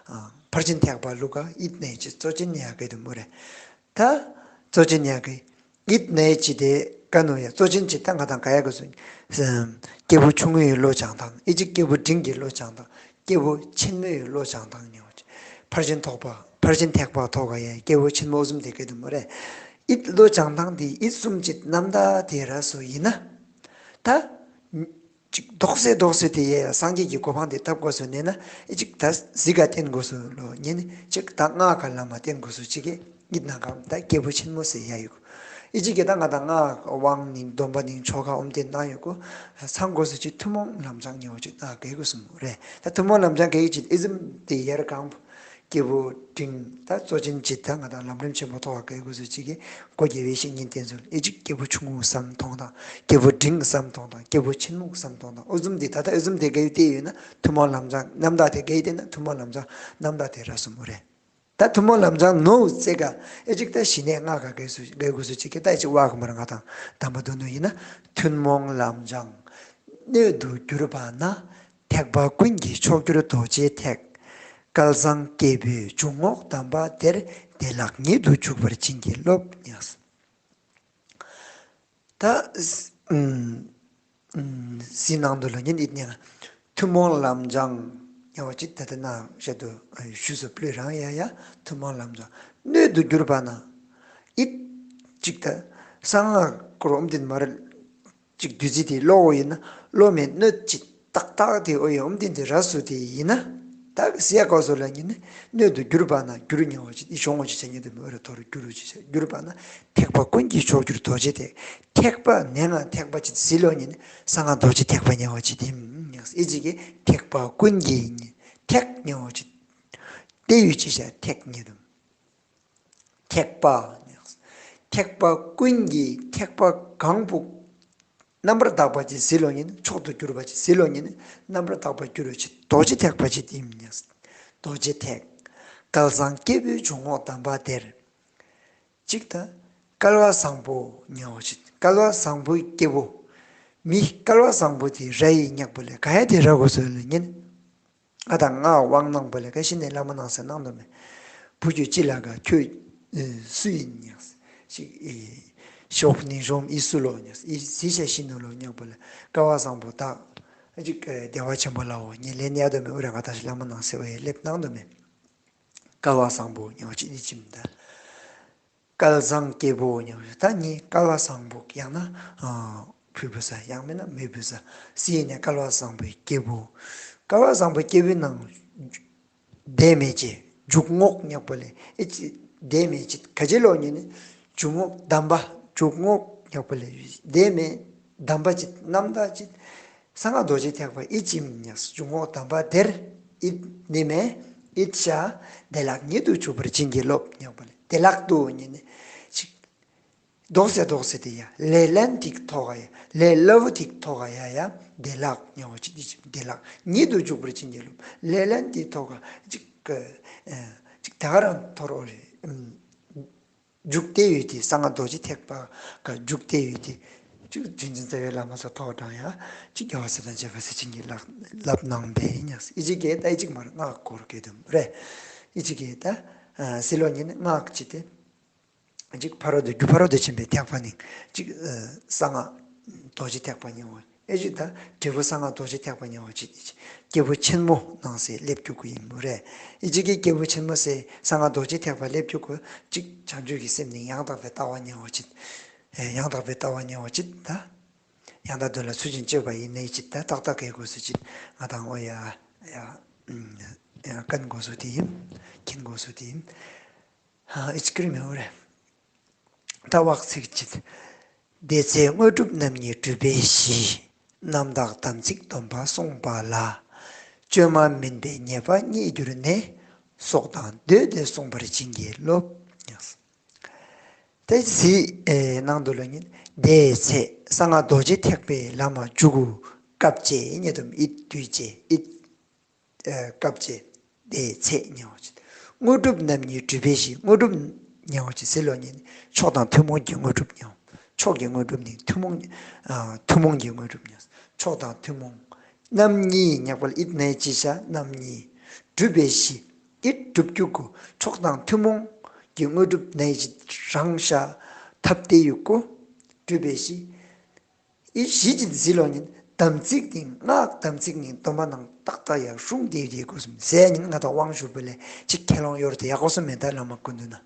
ཨ་ཕར་ཕྱིན་ཐེག་པ་ལུགས་ཀ་ཨིད་ནས་ཅི་གཙོ་ཆེན་ཉག་གི་དུམ་བུ་རེ། ད་གཙོ་ཆེན་ཉག་གི་ཨིད་ནས་ཅི་དེ་ཀ་ནོ་ཡ་གཙོ་ཆེན་ཅི་ད་ང་དང་ག་ཡ་གི་སུ། སྐྱེས་བུ་ཆུང་ངུའི་བློ་བྱང་ཐང་ཨི་ཅིག་སྐྱེས་བུ་འབྲིང་གི་བློ་བྱང་ཐང་སྐྱེས་བུ་ཆེན་མོའི་བློ་བྱང་ཐང་ཉོ་ཅི། ཕར་ཕྱིན་ཐོག་པ་ཕར་ཕྱིན་ཐེག་པ་ཐོག་ག་ཡ་སྐྱེས་བུ་ཆེན་མོ་ཟུམ་དེ་གི་དུམ་བུ་རེ། ཨིད་བློ་བྱང་ཐང་དེ་ཨིད་གསུམ་ཅི་རྣམ་དག་དེ་ར་སུ་ཡིན་ན། ད། ཅིག་ཏོག་སེ་ཏོག་སེ་དེ་ཡ་ཡ་སངས་རྒྱས་ཀྱི་གོ་འཕང་དེ་ཐོབ་དགོས་སུ་ནས་ན་ཨི་ཅིག་ད་གཟིག་ག་བསྟེན་དགོས་སུ་ལོ་ཉན་ཅིག་ད་སྔགས་ཀ་ལམ་མ་བསྟེན་དགོས་སུ་ཅིག་གི་ཨིད་ན་གམ་ད་སྐྱེས་བུ་ཆེན་མོ་ཟེར་ཡ་ཡོད་གོ། ཨི་ཅིག་གི་ད་ང་ད་སྔགས་དབང་ནི་སྡོམ་པ་ནི་ཆོ་ག་ཨོམ་བསྟེན་གནང་ཡོད་གོ། ཚང་དགོས་སུ་ཅིག་ཐུན་མོང་ལམ་སྦྱང་ཉོ་ཅིག་ད་གེ་དགོས་སུ་མོ་རེད། ད་ཐུན་མོང་ལམ་སྦྱང་གེ་ཅིག་ཨི་ཟུམ་དེ་ཡར་གང་བོ། སྐྱེས་བུ་འབྲིང་ད་གཙོ་ཆེན་ཅི་ད་ང་དང་ལམ་རིམ་ཆེན་པོ་ཐོག་ག་གེ་དགོས་སུ་ཅིག་གི་སྒོ་དགེ་བའི་བཤེས་གཉེན་བསྟེན་ཚུལ་ཨི་ཅིག་སྐྱེས་བུ་ཆུང་ངུ་བསམ་མཐོང་དང་སྐྱེས་བུ་འབྲིང་བསམ་མཐོང་དང་སྐྱེས་བུ་ཆེན་མོ་བསམ་མཐོང་དང་ཨུ་ཟུམ་དེ་ད་ད་ཨུ་ཟུམ་དེ་གེ་ཡུ་དེ་ཡོད་ན་ཐུན་མོང་ལམ་སྦྱང་རྣམ་དག་དེ་གེ་ཡུ་དེ་ན་ཐུན་མོང་ལམ་སྦྱང་རྣམ་དག་དེ་ར་སུ་མོ་རེད། ད་ཐུན་མོང་ལམ་སྦྱང་ནོ་ཙེ་ག་ཨི་ཅིག་ད་ཞི་གནས་སྔགས་ཀ་གེ་སུ་གེ་དགོས་སུ་ཅིག་གི་ད་ཨི་ཅིག་བ་ག་མར་ང་དང་དམ་པ་དུ་ནུ་ཡིན་ན་ཐུན་མོང་ལམ་སྦྱང་སྣོད་དུ་གྱུར་པ་ན་ཐེག་པ་ཀུན་གྱི་མཆོག་གྱུར་རྡོ་རྗེ་ཐེག་བསྐལ་བཟང་སྐྱེས་བུའི་འཇུག་ངོགས་གདམས་པ་དེར། བདེ་བླག་ཉིད་དུ་འཇུག་པར་བྱིན་གྱིས་རློབས། ད་ཨུམ་ཨུམ་ཟིན་ནང་དུ་ལ་ཉིན་ཨིད་ནི་ཐུན་མོང་ལམ་སྦྱང་ཉེ་བ་ཅིག་ད་ལྟ་ན་བཤད་དུ་ཞུ་སོ་པློས་རང་ཡ་ཡ་ཐུན་མོང་ལམ་སྦྱང་སྣོད་དུ་གྱུར་པ་ན་ཨིད་ཅིག་ད་གསང་སྔགས་སྐོར་ཨོམ་དིན་མར་ཅིག་བདུད་རྩི་དེ་ལོ་ཡིན་ན་ལོ་མེད་སྣོད་ཅིག་ཏག་ཏག་དེ་ཨོ་ཡ་ཨོམ་དིན་དེ་ར་སུ་དེ་ཡིན་ན་ད་ཟེ་ཡ་གོ་སོ་ལ་ཉིན་ནི་སྣོད་དུ་གྱུར་པ་ན་གྱུར་ཉེ་བ་ཅིག་ཨི་ཤོང་ངོ་ཅིག་ཆ་ཉེ་དུ་མི་ཨོ་ར་ཐོ་རུ་གྱུར་རུ་ཅིག་ཆ་གྱུར་པ་ན་ཐེག་པ་ཀུན་གྱི་མཆོག་གྱུར་རྡོ་རྗེ་ཐེག་ཐེག་པ་ནས་ང་ཐེག་པ་ཅིག་ཟིལ་ལོ་ཉིན་ནི་གསང་སྔགས་རྡོ་རྗེ་ཐེག་པ་ཉེ་བ་ཅིག་དེ་ཨི་ཅིག་གི་ཐེག་པ་ཀུན་གྱི་ཐེག་ཉེ་བ་ཅིག་དེ་ཡུལ་ཅིག་ཆ་ཐེག་ཉེ་དུ་ཐེག་པ་ཐེག་པ་ཀུན་གྱི་ཐེག་པ་གང་བོ་རྣམ་པར་དག་པ་ཅིག་ཟིལ་ལོ་ཉིན་ནི་མཆོག་ཏུ་གྱུར་པ་ཅིག་ཟིལ་ལོ་ཉིན་ནི་རྣམ་པར་དག་པ་གྱུར་རུ་ཅིག་རྡོ་རྗེ་ཐེག་པ་ཅིག་དེ་ཨིན་ཉེ་རྡོ་རྗེ་ཐེག་བསྐལ་བཟང་སྐྱེས་བུའི་འཇུག་ངོགས་གདམས་པ་དེར། ཅིག་ད་བསྐལ་བ་བཟང་པོ་ཉེ་བ་ཅིག་བསྐལ་བ་བཟང་པོའི་སྐྱེ་བོ། མི་བསྐལ་བ་བཟང་པོ་དེ་ར་ཡི་ཉག་པོ་ལས་ག་ཡ་དེ་ར་གོ་སོ་ལ་ཉིན། ཨ་ད་ང་དབང་གནང་པོ་ལས་ག་ཤི་ནས་བླ་མ་ནང་སེ་གནང་དོ་མེད། བུ་ཁྱོད་ཅི་ལ་ག་ཁྱོད་སུ་ཡིན་ཉག་ཅིག་ཤོག་ནི་ཞོམ་ཨི་སུ་ལོ་ཉག་ཨི་ཟི་ཤ་ཤི་ནོ་ལོ་ཉག་པོ་ལས་བསྐལ་བ་བཟང་པོ་ད་ཅིག་བདེ་བ་ཆེན་པོ་ལའོ་ཉེ་ལེ་ནི་ཡ་དོ་མེད་ཨུ་ར་ང་ད་ཤི་བླ་མ་ནང་སེ་ཨོ་ཡ་ལེབ་གནང་དོ་མེད། བསྐལ་བ་བཟང་པོ་ཉོ་ཅི་ནི་ཅིམ་ད། བསྐལ་བཟང་སྐྱེས་བུ་ཉོ་ད་ནི་བསྐལ་བ་བཟང་པོ་ཡང་ན་ཨ་བུ་བུ་ས་ཡང་མེད་ན་མེ་བུ་ས་སི་ནས་བསྐལ་བ་བཟང་པོའི་སྐྱེས་བུ། བསྐལ་བ་བཟང་པོའི་སྐྱེས་བུའི་ནང་བདེ་མེད་ཅེ་འཇུག་ངོགས་ཉག་པོ་ལས་ཨེ་ཅི་བདེ་མེད་ཅེ་ག་ཅི་ལོ་ཉེ་ནི་འཇུག་ངོགས་གདམས་པ་འཇུག་ངོགས་ཉག་པོ་ལས་བདེ་མེད་གདམས་པ་ཅེ་རྣམ་དག་ཅེ། གསང་སྔགས་རྡོ་རྗེ་ཐེག་པ་ཨི་ཅིམ་ཉག་འཇུག་ངོགས་གདམས་པ་དེར་ཨིད་ནི་མེ་ཨིད་ཤ་བདེ་བླག་ཉིད་དུ་འཇུག་པར་བྱིན་གྱིས་རློབས་ཉག་པོ་ལས་བདེ་བླག་ཏུ་ཉེ་ནི་ཅིག་དོགས་སེ་དོགས་སེ་དེ་ཡ་ལས་ལན་ཐིག་ཐོག་ག་ཡ་ལས་ལ་བུ་ཐིག་ཐོག་ག་ཡ་ཡ་བདེ་བླག་ཉག་པོ་ཅིག་ཨི་ཅིམ་བདེ་བླག་ཉིད་དུ་འཇུག་པར་བྱིན་གྱིས་རློབས་ལས་ལན་ཐིག་ཐོག་ག་ཅིག་ཅིག་ད་ག་རང་ཐོར་འོ་རེ། འཇུག་བདེ་ཡོད་དེ་གསང་སྔགས་རྡོ་རྗེ་ཐེག་པ་ག་འཇུག་བདེ་ཡོད་དེ། ཅིག་རྗེ་བཙུན་རྩ་བའི་བླ་མ་ས་ཐོག་དྲངས་ཡ། ཅིག་རྒྱལ་བ་སྲས་དང་བཅས་པ་སྲས་བཅས་ཀྱིས་ལབ་ལབ་གནང་བས་ཉག་ཨི་ཅིག་གེ་ད་ཨི་ཅིག་མར་སྔགས་སྐོར་གེ་དུམ་རེ། ཨི་ཅིག་གེ་ད་ཨ་སི་ལོ་ཉིན་སྔགས་ཅི་སྟེ། ཅིག་ཕ་རོལ་ཏུ་རྒྱུ་ཕ་རོལ་ཏུ་ཕྱིན་པའི་ཐེག་པ་ནི་ཅིག་ཨ་གསང་སྔགས་རྡོ་རྗེ་ཐེག་པ་ཉེ་བ། ཨེ་ཅིག་ད་འབྲས་བུ་གསང་སྔགས་རྡོ་རྗེ་ཐེག་པ་ཉེ་བ་ཅིག་སྐྱེས་བུ་ཆེན་མོ་ནང་སེ་ལེབ་རྒྱུག་གི་ཨིན་མོ་རེ། ཨེ་ཅིག་གི་སྐྱེས་བུ་ཆེན་མོ་སེ་གསང་སྔགས་རྡོ་རྗེ་ཐེག་པ་ལེབ་རྒྱུག་གི་ཅིག་བྱང་ཆུབ་ཀྱི་སེམས་ནི་ཡང་དག་པའི་ལྟ་བ་ཉེ་བ་ཅིག་ཨེ་ཡང་དག་པའི་ལྟ་བ་ཉེ་བ་ཅིག་ད་ཡང་དག་དོན་ལ་ཚུལ་བཞིན་དཔྱོད་པ་ཡིན་ནའི་ཅིག་ད་ཏག་ཏག་གེ་དགོས་སུ་ཅིག་ང་དང་ཨོ་ཡ་ཡ་ཡ་ཀན་དགོས་སུ་དེ་ཡིན། ཁྱིན་དགོས་སུ་དེ་ཡིན། ཨ་ཨི་ཅིག་རི་མེ་འོ་རེ། ད་བག་ཚིག་ཅིག་དེ་ཚེ་དངོས་གྲུབ་རྣམ་གཉིས་གྲུབ་པའི་གཞི། རྣམ་དག་དམ་ཚིག་སྡོམ་པ་བསྲུངས་པ་ལ། བཅོས་མ་མིན་པའི་ཉེས་པ་རྙེད་གྱུར་ནས། སྲོག་དང་བསྡོས་ཏེ་བསྲུང་བར་བྱིན་གྱིས་རློབས། དེ་ཚེ་ནང་དུ་ལ་ཉིན་དེ་ཚེ་གསང་སྔགས་རྡོ་རྗེ་ཐེག་པའི་ལམ་མ་འཇུག་གུ་སྐབས་ཅེ་ཉེ་དུམ་ཨིད་དུས་ཅེ་ཨིད། ཨ་སྐབས་ཅེ་དེ་ཚེ་ཉེ་བ་ཅིག་དངོས་གྲུབ་རྣམ་གཉིས་གྲུབ་པའི་གཞི། དངོས་གྲུབ་ཉེ་བ་ཅིག་ཟེར་ལོ་ཉིན་མཆོག་དང་ཐུན་མོང་གི་དངོས་གྲུབ་ཉེ་བ། མཆོག་གི་དངོས་གྲུབ་ནི་ཐུན་མོང་ཨ་ཐུན་མོང་གི་དངོས་གྲུབ་ཉེ་བ། མཆོག་དང་ཐུན་མོང་རྣམ་གཉིས་ཉག་པ་ལ་ཨིད་ནའི་ཅི་ཤ་རྣམ་གཉིས་གྲུབ་པའི་གཞི། ཨིད་གྲུབ་རྒྱུ་གུ་མཆོག་དང་ཐུན་མོང་གི་དངོས་གྲུབ་ནའི་ཅི་རང་ཤ་ཐབས་དེ་ཡུ་གུ་གྲུབ་པའི་གཞི། ཨི་གཞི་ཅིག་ཟེར་ལོ་ཉིན་དམ་ཚིག་ནི་སྔགས་དམ་ཚིག་ནི་སྡོམ་པ་ནང་ཏག་ཏག་ཡ་སྲུང་དེ་ཡི་དེ་གོ་སུམ་ཟེར་ཉིན་ང་དང་དབང་ཞུ་བ་ལས་ཅིག་ཁས་ལོང་ཡོར་དེ་ཡ་གོ་སུམ་མེད་ད་བླ་མ་ཀུན་འདུས་ན།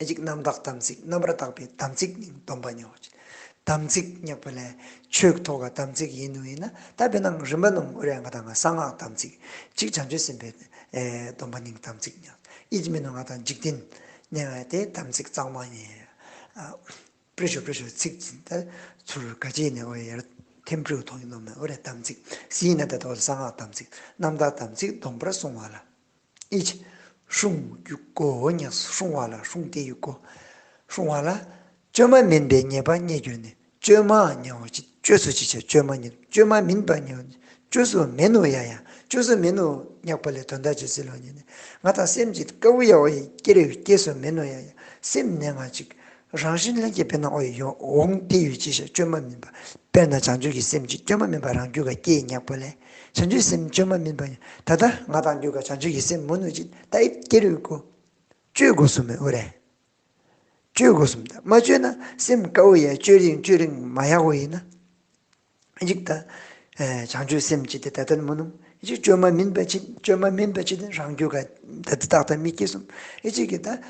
ཨི་ཅིག་རྣམ་དག་དམ་ཚིག་རྣམ་པར་དག་པའི་དམ་ཚིག་ནི་སྡོམ་པ་ཉོ་ཅིག་དམ་ཚིག་ཉག་པ་ལས་ཆོས་ཐོག་ག་དམ་ཚིག་ཡིན་ནུ་ཡིན་ན་ད་དཔེར་ན་རིམ་པ་ནང་འུ་རེ་ང་དང་གསང་སྔགས་དམ་ཚིག་ཅིག་བྱང་ཆུབ་སེམས་དཔའི་སྡོམ་པ་ནི་དམ་ཚིག་ཉག་ཨི་ཅིག་མིན་ནུ་ང་དང་འཇིག་རྟེན་ནས་ང་དེ་དམ་ཚིག་གཙང་མ་ཉེ་ཡ། པྲི་ཤོ་པྲི་ཤོ་ཚིག་ཅིག་ད་ཚུར་ག་ཅི་ནས་འོ་ཡར་ཐེམ་པྲིའུ་ཐོང་ཡིན་ནོ་མེ་འོ་རེ་དམ་ཚིག་སི་ནས་ད་དོ་གསང་སྔགས་དམ་ཚིག་རྣམ་དག་དམ་ཚིག་སྡོམ་པར་བསྲུང་བ་ལ། ཨི་ཅིག་སྲུང་ཡུ་གོ་ཉག་སྲུང་བ་ལ་སྲུང་དེ་ཡུ་གོ་སྲུང་བ་ལ། བཅོས་མ་མིན་པའི་ཉེས་པ་རྙེད་གྱུར་ནས་བཅོས་མ་ཉེ་བ་ཅིག་བཅོས་སུ་ཅིག་བཅོས་མ་ཉེ་བཅོས་མ་མིན་པ་ཉེ་བ་ཅིག་བཅོས་སུ་མེད་ནོ་ཡ་ཡ། བཅོས་སུ་མེད་ནོ་ཉག་པ་ལས་དོན་དག་ཅི་ཟེར་ལོ་ཉེ་ནས་ང་དང་སེམས་ཅིག་དཀའ་བུ་ཡ་འོ་ཡི་སྐྱེ་རེ་སྐྱེ་སུ་མེད་ནོ་ཡ་ཡ། སེམས་ནས་ང་ཅིག་རང་བཞིན་ལྷན་སྐྱེས་པའི་ནང་འོ་ཡི་ཡོང་འོང་དེ་ཡོད་ཅི་ཤ་བཅོས་མ་མིན་པ། དཔེར་ན་བྱང་ཆུབ་ཀྱི་སེམས་ཅིག་བཅོས་མ་མིན་པ་རང་རྒྱུད་ག་སྐྱེས་ཉག་པོ་ལས། བྱང་ཆུབ་སེམས་བཅོས་མ་མིན་པ་ཉག་ད་ལྟ་ང་དང་རྒྱུད་ག་བྱང་ཆུབ་ཀྱི་སེམས་མུན་ནུ་ཅིག་ད་ཨིད་སྐྱེ་རུ་གོ། བཅོས་དགོས་སོ་མེ་འོ་རེ། བཅོས་དགོས་སོ་མེ། ད་མ་བཅོས་ན་སེམས་དཀའ་བོ་ཡ། བཅོས་རིང་བཅོས་རིང་མ་ཡག་བོ་ཡིན་ན། ཨི་ཅིག་ད་ཨེ་བྱང་ཆུབ་སེམས་ཅིག་དེ་ད་ལྟ་མུན་ནུ། ཨི་ཅིག་བཅོས་མ་མིན་པ་ཅིག་བཅོས་མ་མིན་པ་ཅིག་དེ་རང་རྒྱུད་ག་ད་ད་ཏག་ཏག་མི་སྐྱེ་སོ་མེ། ཨི་ཅིག་གི་ད་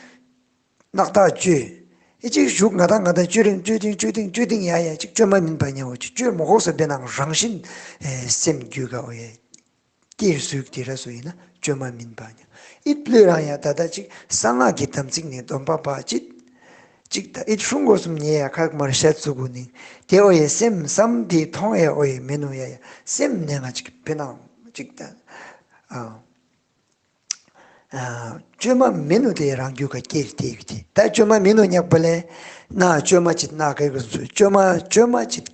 རྣག་ཐག་བཅོས། ཨི་ཅིག་ཞུགས་ང་དང་ང་དང་བཅོས་རིང་བཅོས་རིང་བཅོས་རིང་བཅོས་རིང་ཡ་ཡ་ཅིག་བཅོས་མ་མིན་པ་ཉག་བོ་ཅིག་བཅོས་མ་དགོས་སོ་བེ་ནང་རང་བཞིན་ཨེ་སེམས་རྒྱུད་ག་འོ་ཡ། སྐྱེ་སོ་ཡུག་དེ་ར་སོ་ཡིན་ན་བཅོས་མ་མིན་པ་ཉག་ཨིད་ལུས་རང་ཡ་ད་ད་ཅིག་གསང་སྔགས་ཀྱི་དམ་ཚིག་ནི་སྡོམ་པ་པ་ཅིག་ཅིག་ད་ཨིད་སྲུང་དགོས་སོ་མེ་ཉེ་ཡ་ཁག་མར་ཤད་ཚུགས་གོ་ནི། དེ་འོ་ཡ་སེམས་སམ་དེ་མཐོང་ཡ་འོ་ཡ་མེན་ནོ་ཡ་ཡ་སེམས་ནེ་ང་ཅིག་བེ་ནང་ཅིག་ད་ཨ། ཨ། བཅོས་མ་མེན་ནོ་དེ་རང་རྒྱུད་ག་སྐྱེས་ཏེ་ཡོད་དེ། ད་བཅོས་མ་མེན་ནོ་ཉག་པོ་ལས། ན་བཅོས་མ་ཅིག་ན་གེ་གུན་སུ་བཅོས་མ་བཅོས་མ་ཅིག་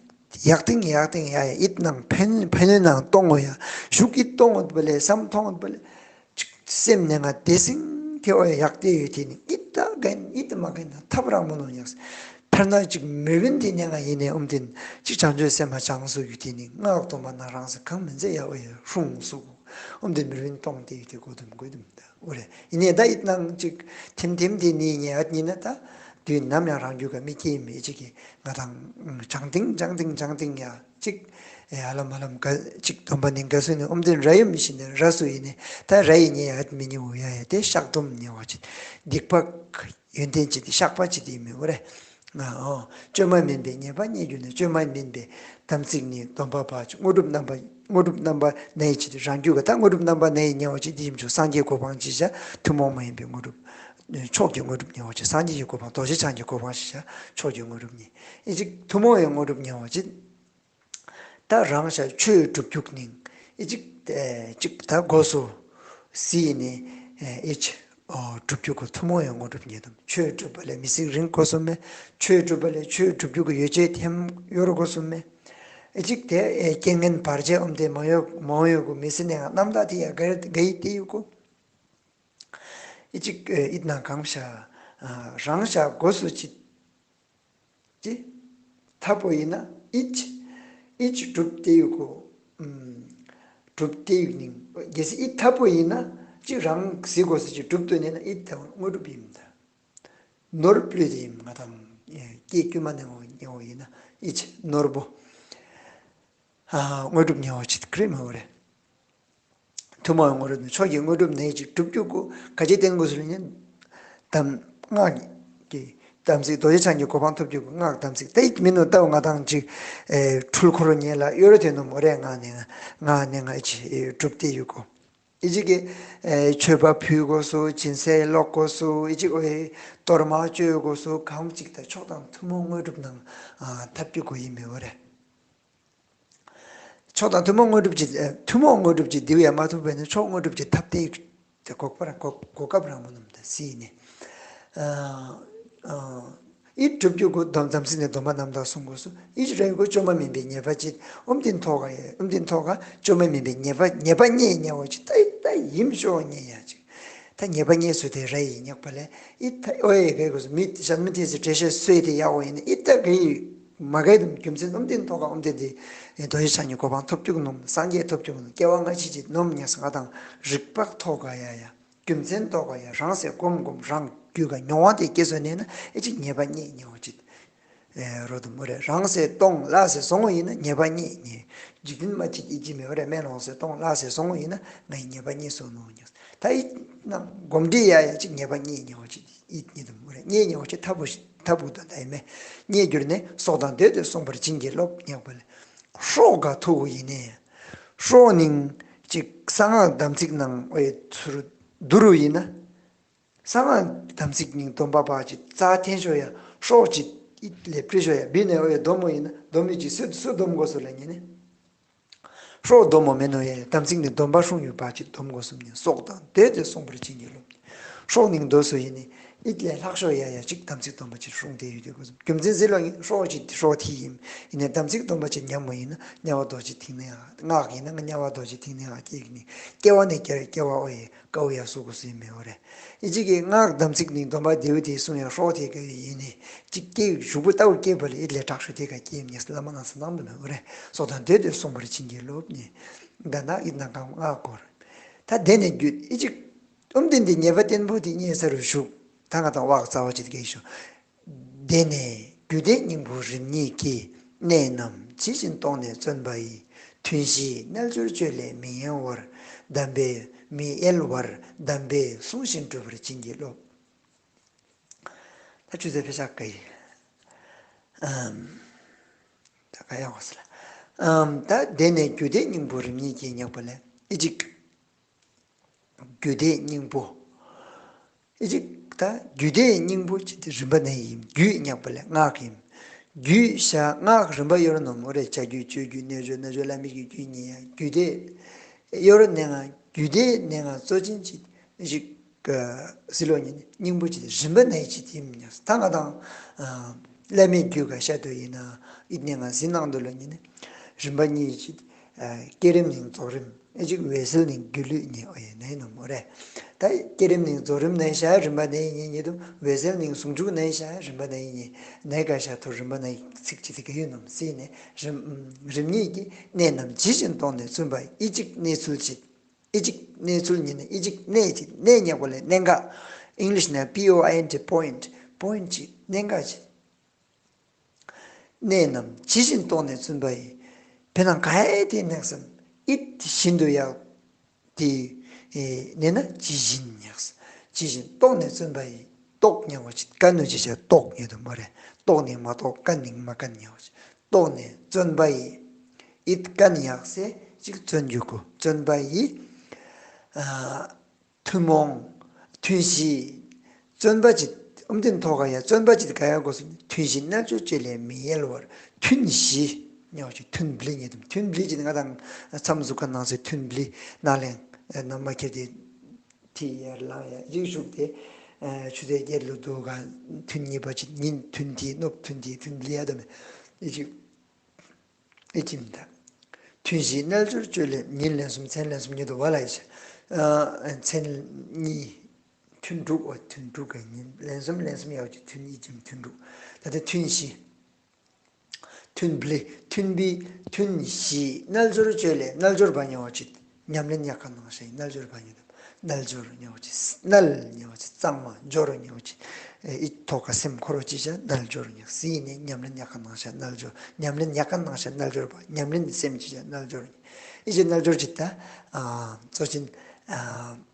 ཡག་ཏིང་ཡག་ཏིང་ཡ་ཡ་ཨིད་ནང་ཕན་ཕན་ནང་གཏོང་ངོ་ཡ། ཞུགས་ཨིད་གཏོང་ངོ་པོ་ལས་སམ་མཐོང་ངོ་པོ་ལས། ཅིག་སེམས་ནེ་ང་དེ་སིང་དེ་འོ་ཡ་ཡག་སྟེ་ཡོད་དེ་ནི་ཨིད་ད་གན་ཨིད་མ་གན་ཐབས་རང་མོ་ནོ་ཉག་སེ། ཕར་ན་ཅིག་མི་བིན་དེ་ནེ་ང་ཡིན་ནེ་ཨོམ་དིན་ཅིག་བྱང་ཆུབ་སེམས་མ་བྱང་སོ་ཡོད་དེ་ནི་སྔགས་སྡོམ་པ་ན་རང་སེ་གང་མིན་ཟེ་ཡ་འོ་ཡ་སྲུང་སུ། ཨོམ་དེ་མི་རིན་གཏོང་སྟེ་ཡོད་དེ་གོ་དུམ་གོ་དུམ་ད་འོ་རེ། ཡིན་ནེ་ད་ཨིད་ནང་ཅིག་ཐིམ་ཐིམ་དེ་ནི་ཉེ་ཨད་ཉིན་ན་ད་དུས་ནམ་ཡང་རང་རྒྱུད་ག་མི་སྐྱེ་མེད་ཅིག་གི་ང་དང་བྱང་ཏིང་བྱང་ཏིང་བྱང་ཏིང་ཡ་ཅིག་ཨ་ལམ་ཨ་ལམ་ག་ཅིག་སྡོམ་པ་ནི་ག་སུ་ནི་ཨོམ་དེ་ར་ཡུམ་ཤི་ནི་ར་སུ་ཡིན་ནེ་ད་ར་ཡི་ཉེ་ཨད་མི་ཉེ་འོ་ཡ་ཡ་དེ་བཤགས་སྡོམ་ཉེ་བ་ཅིག་སྡིག་པ་ཡོན་ཏན་ཅིག་དེ་བཤགས་པ་ཅིག་དེ་མི་འོ་རེ། ཨོ། བཅོས་མ་མིན་པའི་ཉེས་པ་རྙེད་གྱུར་ནས། བཅོས་མ་མིན་པའི་དམ་ཚིག་ནི་སྡོམ་པ་པ་ཅིག་དངོས་གྲུབ་རྣམ་པ་དངོས་གྲུབ་རྣམ་པ་ནའི་ཅིག་རང་རྒྱུད་ག་ད་དངོས་གྲུབ་རྣམ་པ་ནའི་ཉེ་བ་ཅིག་དེ་ཡིན་ཆོག་སངས་རྒྱས་གོ་འཕང་ཅིག་བྱ་ཐུན་མོང་མ་ཡིན་པའི་དངོས་གྲུབ། མཆོག་གི་དངོས་གྲུབ་ཉེ་བ་ཅིག་སངས་རྒྱས་ཀྱི་གོ་འཕང་རྡོ་རྗེ་འཆང་གི་གོ་འཕང་ཞིག་བྱ་མཆོག་གི་དངོས་གྲུབ་ཉེ། ཨི་ཅིག་ཐུན་མོང་བའི་དངོས་གྲུབ་ཉེ་བ་ཅིག་ད་རང་ཤ་ཆོས་སྒྲུབ་རྒྱུག་ནིང་ཨི་ཅིག་ཨེ་ཅིག་ད་དགོས་སོ་སི་ནི་ཨེ་ཨི་ཅིག་ཨོ་སྒྲུབ་རྒྱུག་གོ་ཐུན་མོང་ཡང་དངོས་གྲུབ་རྙེད་དམ། ཆོས་སྒྲུབ་པ་ལས་མི་སྲིད་རིང་དགོས་སོ་མེ། ཆོས་སྒྲུབ་པ་ལས་ཆོས་སྒྲུབ་རྒྱུག་གོ་ཡོ་བྱད་ཐེམ་ཡོ་རུ་དགོས་སོ་མེ། ཨི་ཅིག་དེ་ཨེ་རྐྱེན་ངན་བར་ཆད་ཨོམ་དེ་མ་ཡོ་མ་ཡོ་གོ་མི་སྲིད་ནེ་ང་རྣམ་དག་དེ་ཡ་ག་ག་ཡི་དེ་ཡོ་གོ། ཨི་ཅིག་ཨེ་ཨིད་ནང་གང་ཤ་ཨ་རང་ཤ་དགོས་སོ་ཅིག་ཅི། ཐབས་པོ་ཡིན་ན་ཨིད། ཨིད་སྒྲུབ་སྟེ་ཡོད་གོ། ཨུམ། སྒྲུབ་སྟེ་ཡོད་ནིང་གལ་སྲིད་ཨིད་ཐབས་པོ་ཡིན་ན་ཅི་རང་གཟིགས་དགོས་ས་ཅི་སྒྲུབ་ཏུ་ནས་ན་ཨིད་ཐབས་དངོས་གྲུབ་ཡིན་ད། ནོར་བུ་དེ་ཡིན་ང་དང་སྐྱེ་དཀྱུས་མ་ནས་ངོ་ཉེ་བོ་ཡིན་ན་ཨིད་ནོར་བུ། ཨ་དངོས་གྲུབ་ཉེ་བོ་ཅིག་ཀྲི་མི་འོ་རེ། ཐུན་མོང་བའི་དངོས་གྲུབ་ནི་མཆོག་གི་དངོས་གྲུབ་ནི་ཅིག་སྒྲུབ་རྒྱུ་གོ་ག་ཅི་བསྟེན་དགོས་སུ་ལ་ཉན། དམ་སྔགས་ཀྱི་དམ་ཚིག་རྡོ་རྗེ་འཆང་གི་གོ་འཕང་ཐོབ་རྒྱུ་གོ་སྔགས་དམ་ཚིག་ད་ཡིད་མི་ནོར་ལྟ་བུ་ང་དང་ཅིག་ཨེ་འཁྲུལ་འཁོར་ཉེ་ལ་གཡོ་རུ་དེ་ནོ་མོ་རེ་ང་ནི་ང་ནི་ང་ཅི་སྒྲུབ་སྟེ་ཡོད་གོ། ཨི་ཅིག་གི་ཨེ་མཆོད་པ་ཕུལ་དགོས་སུ་སྦྱིན་སྲེག་ལོག་དགོས་སུ་ཨི་ཅིག་ཨོ་ཨེ་གཏོར་མ་བཅོལ་དགོས་སུ་གང་ཅིག་ད་མཆོག་དང་ཐུན་མོང་དངོས་གྲུབ་ནང་ཐབས་རྒྱུ་གོ་ཡིན་མི་འོ་རེ། མཆོག་དང་ཐུན་མོང་དངོས་གྲུབ་ཀྱི་ཨེ་ཐུན་མོང་དངོས་གྲུབ་ཀྱི་དེ་བས་མ་ཐུབ་པས་ན་མཆོག་དངོས་གྲུབ་ཀྱི་ཐབས་དེ་གོ་སྐབས་རང་གོ་གོ་སྐབས་རང་མོ་ནམ་ད་སི་ནི། ཨ་ཨ་ཨི་སྒྲུབ་རྒྱུ་གོ་དམ་དམ་ཚིག་ནི་སྡོམ་པ་རྣམ་དག་སྲུང་དགོས་སོ། ཨི་རེ་གོ་བཅོས་མ་མིན་པའི་ཉེས་པ་ཅིག་ཨོམ་དིན་ཐོག་ག་ཡེ་ཨོམ་དིན་ཐོག་ག་བཅོས་མ་མིན་པའི་ཉེས་པ་ཉེས་པ་རྙེད་ཉེ་བོ་ཅིག་ད་ད་ཡིན་ཤོ་རྙེད་ཡ་ཅིག་ད་ཉེས་པ་རྙེད་སུ་དེ་ར་ཡི་ཉག་པ་ལས་ཨི་ད་ཨོ་ཡེ་གེ་གོ་སོ་མི་ཞན་མི་དེ་སི་བྲེ་ཤེ་སོ་ཡི་དེ་ཡ་བོ་ཡིན་ཨི་ད་གེ་ཡི་མ་གེ་དུམ་རྒྱུ་མཚན་ཨོམ་དིན་ཐོག་ག་ཨོམ་དིན་དེ་རྡོ་རྗེ་འཆང་གི་གོ་འཕང་ཐོབ་རྒྱུ་གི་ནོམ་སངས་རྒྱས་ཐོབ་རྒྱུ་གི་ནོམ་སྐྱེ་བ་སྔ་ཕྱི་ཅིག་ནོམ་ཉག་ས་ང་དང་རིག་པ་ཐོག་ག་ཡ་ཡ་རྒྱུ་མཚན་ཐོག་ག་ཡ་རང་སེ་སྒོམ་སྒོམ་རང་རྒྱུད་ག་མྱོང་བ་དེ་སྐྱེ་སོ་ནས་ན་ཨི་ཅིག་ཉེས་པ་རྙེད་ཉེ་བོ་ཅིག་ཨེ་རོ་དུ་མོ་རེ་རང་སེ་གཏོང་ལ་སེ་སོང་བ་ཡིན་ན་ཉེས་པ་རྙེད་ཉེ། འཇིག་རྟེན་མ་ཅིག་ཨི་ཅི་མེ་བ་རེ་མེ་ལོང་སེ་གཏོང་ལ་སེ་སོང་བ་ཡིན་ན་ངའི་ཉེས་པ་རྙེད་སོ་ནོ་ཉེ། ད་ཨི་ན་གོམས་འདྲིས་ཡ་ཡ་ཅིག་ཉེས་པ་རྙེད་ཉེ་བ་ཅིག་ཨི་ཉེ་དུ་མོ་རེ་རྙེད་ཉེ་བ་ཅིག་ཐབས་བུ་ཐབས་བུ་དོན་དག་ཡིན་མེ། རྙེད་གྱུར་ནས་སྲོག་དང་བསྡོས་ཏེ་བསྲུངས་པར་བྱིན་གྱིས་རློབས་ཉག་པ་ལས། སྲོག་ག་ཐུག་ཡིན་ནས། སྲོག་ནིང་ཅིག་གསང་སྔགས་དམ་ཚིག་ནང་ཨོ་ཡེ་ཚུར་བསྡུ་རུ་ཡིན་ན། གསང་སྔགས་དམ་ཚིག་ནི་སྡོམ་པ་པ་ཅིག་རྩ་འཐེན་ཤོ་ཡ་སྲོག་ཅིག་ཨིད་ལས་པྲི་ཤོ་ཡ་བི་ནས་ཨོ་ཡ་སྡོམ་མོ་ཡིན་ན་སྡོམ་མི་ཅིག་སུ་སུ་སྡོམ་དགོས་སོ་ལ་ཉེ་ནི། སྲོག་སྡོམ་མོ་མེ་ནོ་ཡ་དམ་ཚིག་ནི་སྡོམ་པ་སྲུང་ཡོད་པ་ཅིག་སྡོམ་དགོས་སོ་ཉེ་སྲོག་དང་བསྡོས་ཏེ་བསྲུངས་པར་བྱིན་གྱིས་རློབས། སྲོག་ནིང་དོ་སོ་ཡིན་ནི་ ཨིད་ལས་ལྷག་ཤོས་ཡ་ཡ་ཅིག་དམ་ཚིག་སྡོམ་པ་ཅིག་སྲུང་སྟེ་ཡོད་དེ་གོ་སོང་། རྒྱུ་མཚན་ཟེར་ལོ་ནི་ཧྲོ་ཅིག་ཧྲོ་ཐི་ཡིན། ཡིན་ནའི་དམ་ཚིག་སྡོམ་པ་ཅིག་ཉམས་མོ་ཡིན་ན་དམྱལ་བ་རྡོ་རྗེ་ཐིག་ནས་ཡ་སྔགས་ཡིན་ན་དམྱལ་བ་རྡོ་རྗེ་ཐིག་ནས་ཡ་སྐྱེ་གི་ནི་སྐྱེ་བ་ནས་སྐྱེ་སྐྱེ་བ་ཨོ་ཡེ་ཀའུ་ཡ་སུ་གུ་སུ་ཡིན་མེ་ཨོ་རེ། ཨི་ཅིག་གི་སྔགས་དམ་ཚིག་ནི་སྡོམ་པ་དེའུ་དེ་སྲུང་ཡ་ཧྲོ་ཐི་ག་ཡིན་ནི་ཅིག་སྐྱེ་གཞུག་པོ་ལྟ་བུ་སྐྱེ་བ་ལས་ཨིད་ལས་དྲག་ཤོས་དེ་ག་སྐྱེ་ཡིན་ནི་བླ་མ་ནང་ས་ནང་དུ་མེ་ཨོ་རེ། སོ་དང་དེ་དེ་གསུངས་པར་བྱིན་གྱིས་རློབས་ནི། ད་ན་ཨིད་ནང་གང་སྔགས་སྐོར། ད་དེ་ནས་རྒྱུད་ཨི་ཅིག་ཨོམ་དེ་འདི་ཉེས་པ་བརྟན་པོ་དེ་རྙེད་ས་རུ་བཞུགས། ད་ང་དང་བག་ཚ་བ་ཅིག་གེ་ཤོ། དེ་ནས་རྒྱུད་སྡེ་སྙིང་པོ་རིམ་གཉིས་ཀྱི། གནད་རྣམས་ཇི་བཞིན་རྟོགས་ནས་བརྩོན་པ་ཡིས། ཐུན་བཞིའི་རྣལ་འབྱོར་སྤྱོད་ལས་མི་གཡེལ་བར། དམ་པའི་མི་གཡེལ་བར་དམ་པའི་གསུང་བཞིན་སྒྲུབ་པར་བྱིན་གྱིས་རློབས། ད་ཆུ་ཚོད་ཕེ་ཤག་གི་ཨམ། ད་ག་ཡང་བ་སི་ལ། ཨམ། ད་དེ་ནས་རྒྱུད་སྡེ་སྙིང་པོ་རིམ་གཉིས་ཀྱི་ཉག་པ་ལས་ཨི་ཅིག་རྒྱུད་སྡེ་སྙིང་པོ། ཨི་ཅིག་ད་རྒྱུད་སྡེ་སྙིང་པོ་ཅིག་དེ་རིམ་པ་ནས་ཡིན། རྒྱུད་ཉག་པ་ལས་སྔགས་ཡིན། རྒྱུད་བྱ་སྔགས་རིམ་པ་ཡོད་ར་ནོ་མོ་རེ། བྱ་རྒྱུད་སྤྱོད་རྒྱུད་རྣལ་འབྱོར་རྣལ་འབྱོར་བླ་མེད་ཀྱི་རྒྱུད་གཉིས་ཡ་རྒྱུད་སྡེ་ཡོད་ར་ནས་ང་རྒྱུད་སྡེ་ནས་ང་གཙོ་ཅན་ཅིག་ཅིག་ག་སི་ལོ་ཉིན་སྙིང་པོ་ཅིག་དེ་རིམ་པ་ནས་ཅིག་དེ་ཡིན་ཡ། ད་ང་དང་བླ་མེད་རྒྱུད་ག་བཤད་དོ་ཡིན་ན་ཨིད་ནས་ང་ཟིན་ནང་དུ་ལོ་ཉིན་རིམ་པ་གཉིས་ཅིག་བསྐྱེད་རིམ་ནས་རྫོགས་རིམ། ཨེ་ཅིག་འོད་གསལ་ནས་སྒྱུ་ལུས་ནས་ཨོ་ཡེ་ནས་ནོ་མོ་རེ། ད་བསྐྱེད་རིམ་ནས་རྫོགས་རིམ་ནས་ཤ་རིམ་པ་ནས་ཉིད་དུ་འོད་གསལ་ནས་ཟུང་འཇུག་ནས་ཤ་རིམ་པ་ནས་ཉིད་ནས་ག་ཤ་ཐོ་རིམ་པ་ནས་ཚིག་ཅིག་དེ་ག་ཡོད་ནོམ་སི་ནས་རིམ་རིམ་གཉིས་ཀྱི་གནད་རྣམས་ཇི་བཞིན་རྟོགས་ནས་བརྩོན་པ་ཨི་ཅིག་གནས་ཚུལ་ཅིག་ཨི་ཅིག་གནས་ཚུལ་ཉིད་ནས་ཨི་ཅིག་གནས་ཅིག་གནས་ཉག་པ་ལས་གནད་འགག་ཨིང་ལིཤ་ནས་པི་ཨོ་ཨའི་ཨེན་ཊི་པོ་ཡིནཊ་པོ་ཡིནཊ་ཅིག་གནད་འགག་ཅིག་གནད་རྣམས་ཇི་བཞིན་རྟོགས་ནས་བརྩོན་པ་ཡིས། བེ་ནང་ག་ཧེ་ཏེ་ནེགས་སམ་ཨིད་བཞིན་དུ་ཡག་དེ་ནས་ན་ཇི་བཞིན་ཡག་ཇི་བཞིན་རྟོགས་ནས་བརྩོན་པ་ཡིས། རྟོགས་ཉེ་བ་ཅིག་ཀ་ནུ་ཅི་ཆ་རྟོགས་ཉེ་དུ་མ་རེ། རྟོགས་ནས་མ་རྟོགས་ཀ་ནིང་མ་ཀ་ཉེ་བ་ཅིག་རྟོགས་ནས་བརྩོན་པ་ཡིས། ཨིད་ཀ་ནི་ཡག་སེ་ཅིག་བརྩོན་རྒྱུ་གུ་བརྩོན་པ་ཡིས། ཨ། ཐུན་མོང་། ཐུན་བཞི། བརྩོན་པ་ཅིག་ཨོམ་དེ་ཐོག་ག་ཡ་བརྩོན་པ་ཅིག་ག་ཡ་གོ་སོ། ཐུན་བཞི་རྣལ་འབྱོར་སྤྱོད་ལས་མི་གཡེལ་བར། ཐུན་བཞི། ཉོ་ཅིག་ཐུན་བླི་ཉེ་དུ་ཐུན་བླི་ཅིག་ང་དང་མཚམས་ཟུག་ག་ནང་སེ་ཐུན་བླི་ནང་ལེན་ནམ་མཁའ་དེ་ཐི་ཡར་ལངས་ཡ་ཡིག་ཞུགས་ཏེ་ཆུ་ཚོད་བརྒྱད་ལུ་དུ་ག་ཐུན་གཉིས་པ་ཅིག་ཉིན་ཐུན་ཐི་ནུབ་ཐུན་ཐི་ཐུན་བླི་ཡ་དུ་མེ་ཡིག་ཞུགས། ཨེ་ཅིམ་ད། ཐུན་བཞི་རྣལ་འབྱོར་སྤྱོད་ལས་ཉིན་ལན་གསུམ་མཚན་ལན་གསུམ་ཉིད་དུ་བ་ལ་ཡི་ཤ། མཚན་གཉིས། ཐུན་དྲུག་བ་ཐུན་དྲུག་གི་ཉིན་ལན་གསུམ་ལན་གསུམ་ཡག་ཅིག་ཐུན་ཨེ་ཅིམ་ཐུན་དྲུག་ད་ལྟ་ཐུན་བཞི། ཐུན་བླི་ཐུན་བླི་ཐུན་བཞི་རྣལ་འབྱོར་སྤྱོད་ལས་རྣལ་འབྱོར་བ་ཉེ་བ་ཅིག་ཉམས་ལེན་ཉག་ག་ནང་ཤ་ཡི་རྣལ་འབྱོར་བ་ཉེ་དུ། རྣལ་འབྱོར་ཉེ་བ་ཅིག་རྣལ་ཉེ་བ་ཅིག་གཙང་མ་འབྱོར་ཉེ་བ་ཅིག་ཨི་ཐོག་ག་སེམས་འཁོར་བ་ཅིག་ཤ་རྣལ་འབྱོར་ཉེ་སི་ནི་ཉམས་ལེན་ཉག་ག་ནང་ཤ་རྣལ་འབྱོར་ཉམས་ལེན་ཉག་ག་ནང་ཤ་རྣལ་འབྱོར་བ་ཉམས་ལེན་སེམས་ཅིག་ཤ་རྣལ་འབྱོར་ཉེ་ཨི་ཅིག་རྣལ་འབྱོར་ཅིག་ད་གཙོ་ཆེན་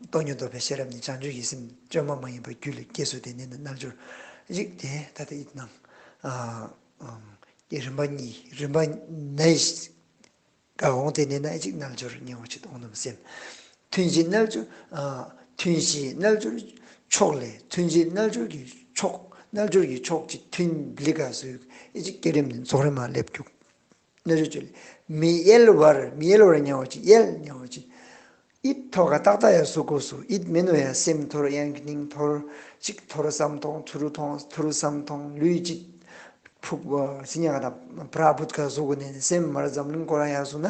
སྟོང་ཉིད་རྟོགས་པའི་ཤེས་རབ་ནི་བྱང་ཆུབ་ཀྱི་སེམས་བཅོས་མ་མ་ཡིན་པ་རྒྱུད་ལ་སྐྱེས་སོ། དེ་ནི་རྣལ་འབྱོར་ཅིག་དེ་ད་ལྟ་ཨི་ནང་རིམ་པ་གཉིས་རིམ་པ་ནས། ག་འོང་དེ་ནས་ན་ཨི་ཅིག་རྣལ་འབྱོར་ཉེ་བ་ཅིག་འོང་ནམ་སེམས། ཐུན་བཞི་རྣལ་འབྱོར། ཨ། ཐུན་བཞི་རྣལ་འབྱོར་མཆོག་ལས་ཐུན་བཞི་རྣལ་འབྱོར་གྱི་མཆོག་རྣལ་འབྱོར་གྱི་མཆོག་ཅིག་ཐུན་བླི་ག་སུ་ཨི་ཅིག་བསྐྱེད་རིམ་ནས་རྫོགས་རིམ་མ་སླེབས་རྒྱུ། རྣལ་འབྱོར་སྤྱོད་ལས་མི་གཡེལ་བར་མི་གཡེལ་བར་ཉེ་བ་ཅིག་གཡེལ་ཉེ་བ་ཅིག་ཨིད་ཐོག་ག་ཏག་ཏག་ཡ་སུ་གོ་སུ་ཨིད་མེ་ནོ་ཡ་སེམས་འཐོར་ཡང་ནིང་འཐོར་ཅིག་འཐོར་བསམ་ཐོང་ཐུར་ཐོང་ཐུར་བསམ་ཐོང་ལུས་ཅིག་ཕུག་སི་ཉ་ག་ད་བྲ་བུད་ཁ་སུ་གོ་ནས་སེམས་མར་འཛམ་གླིང་སྐོར་ཡ་སུ་ན་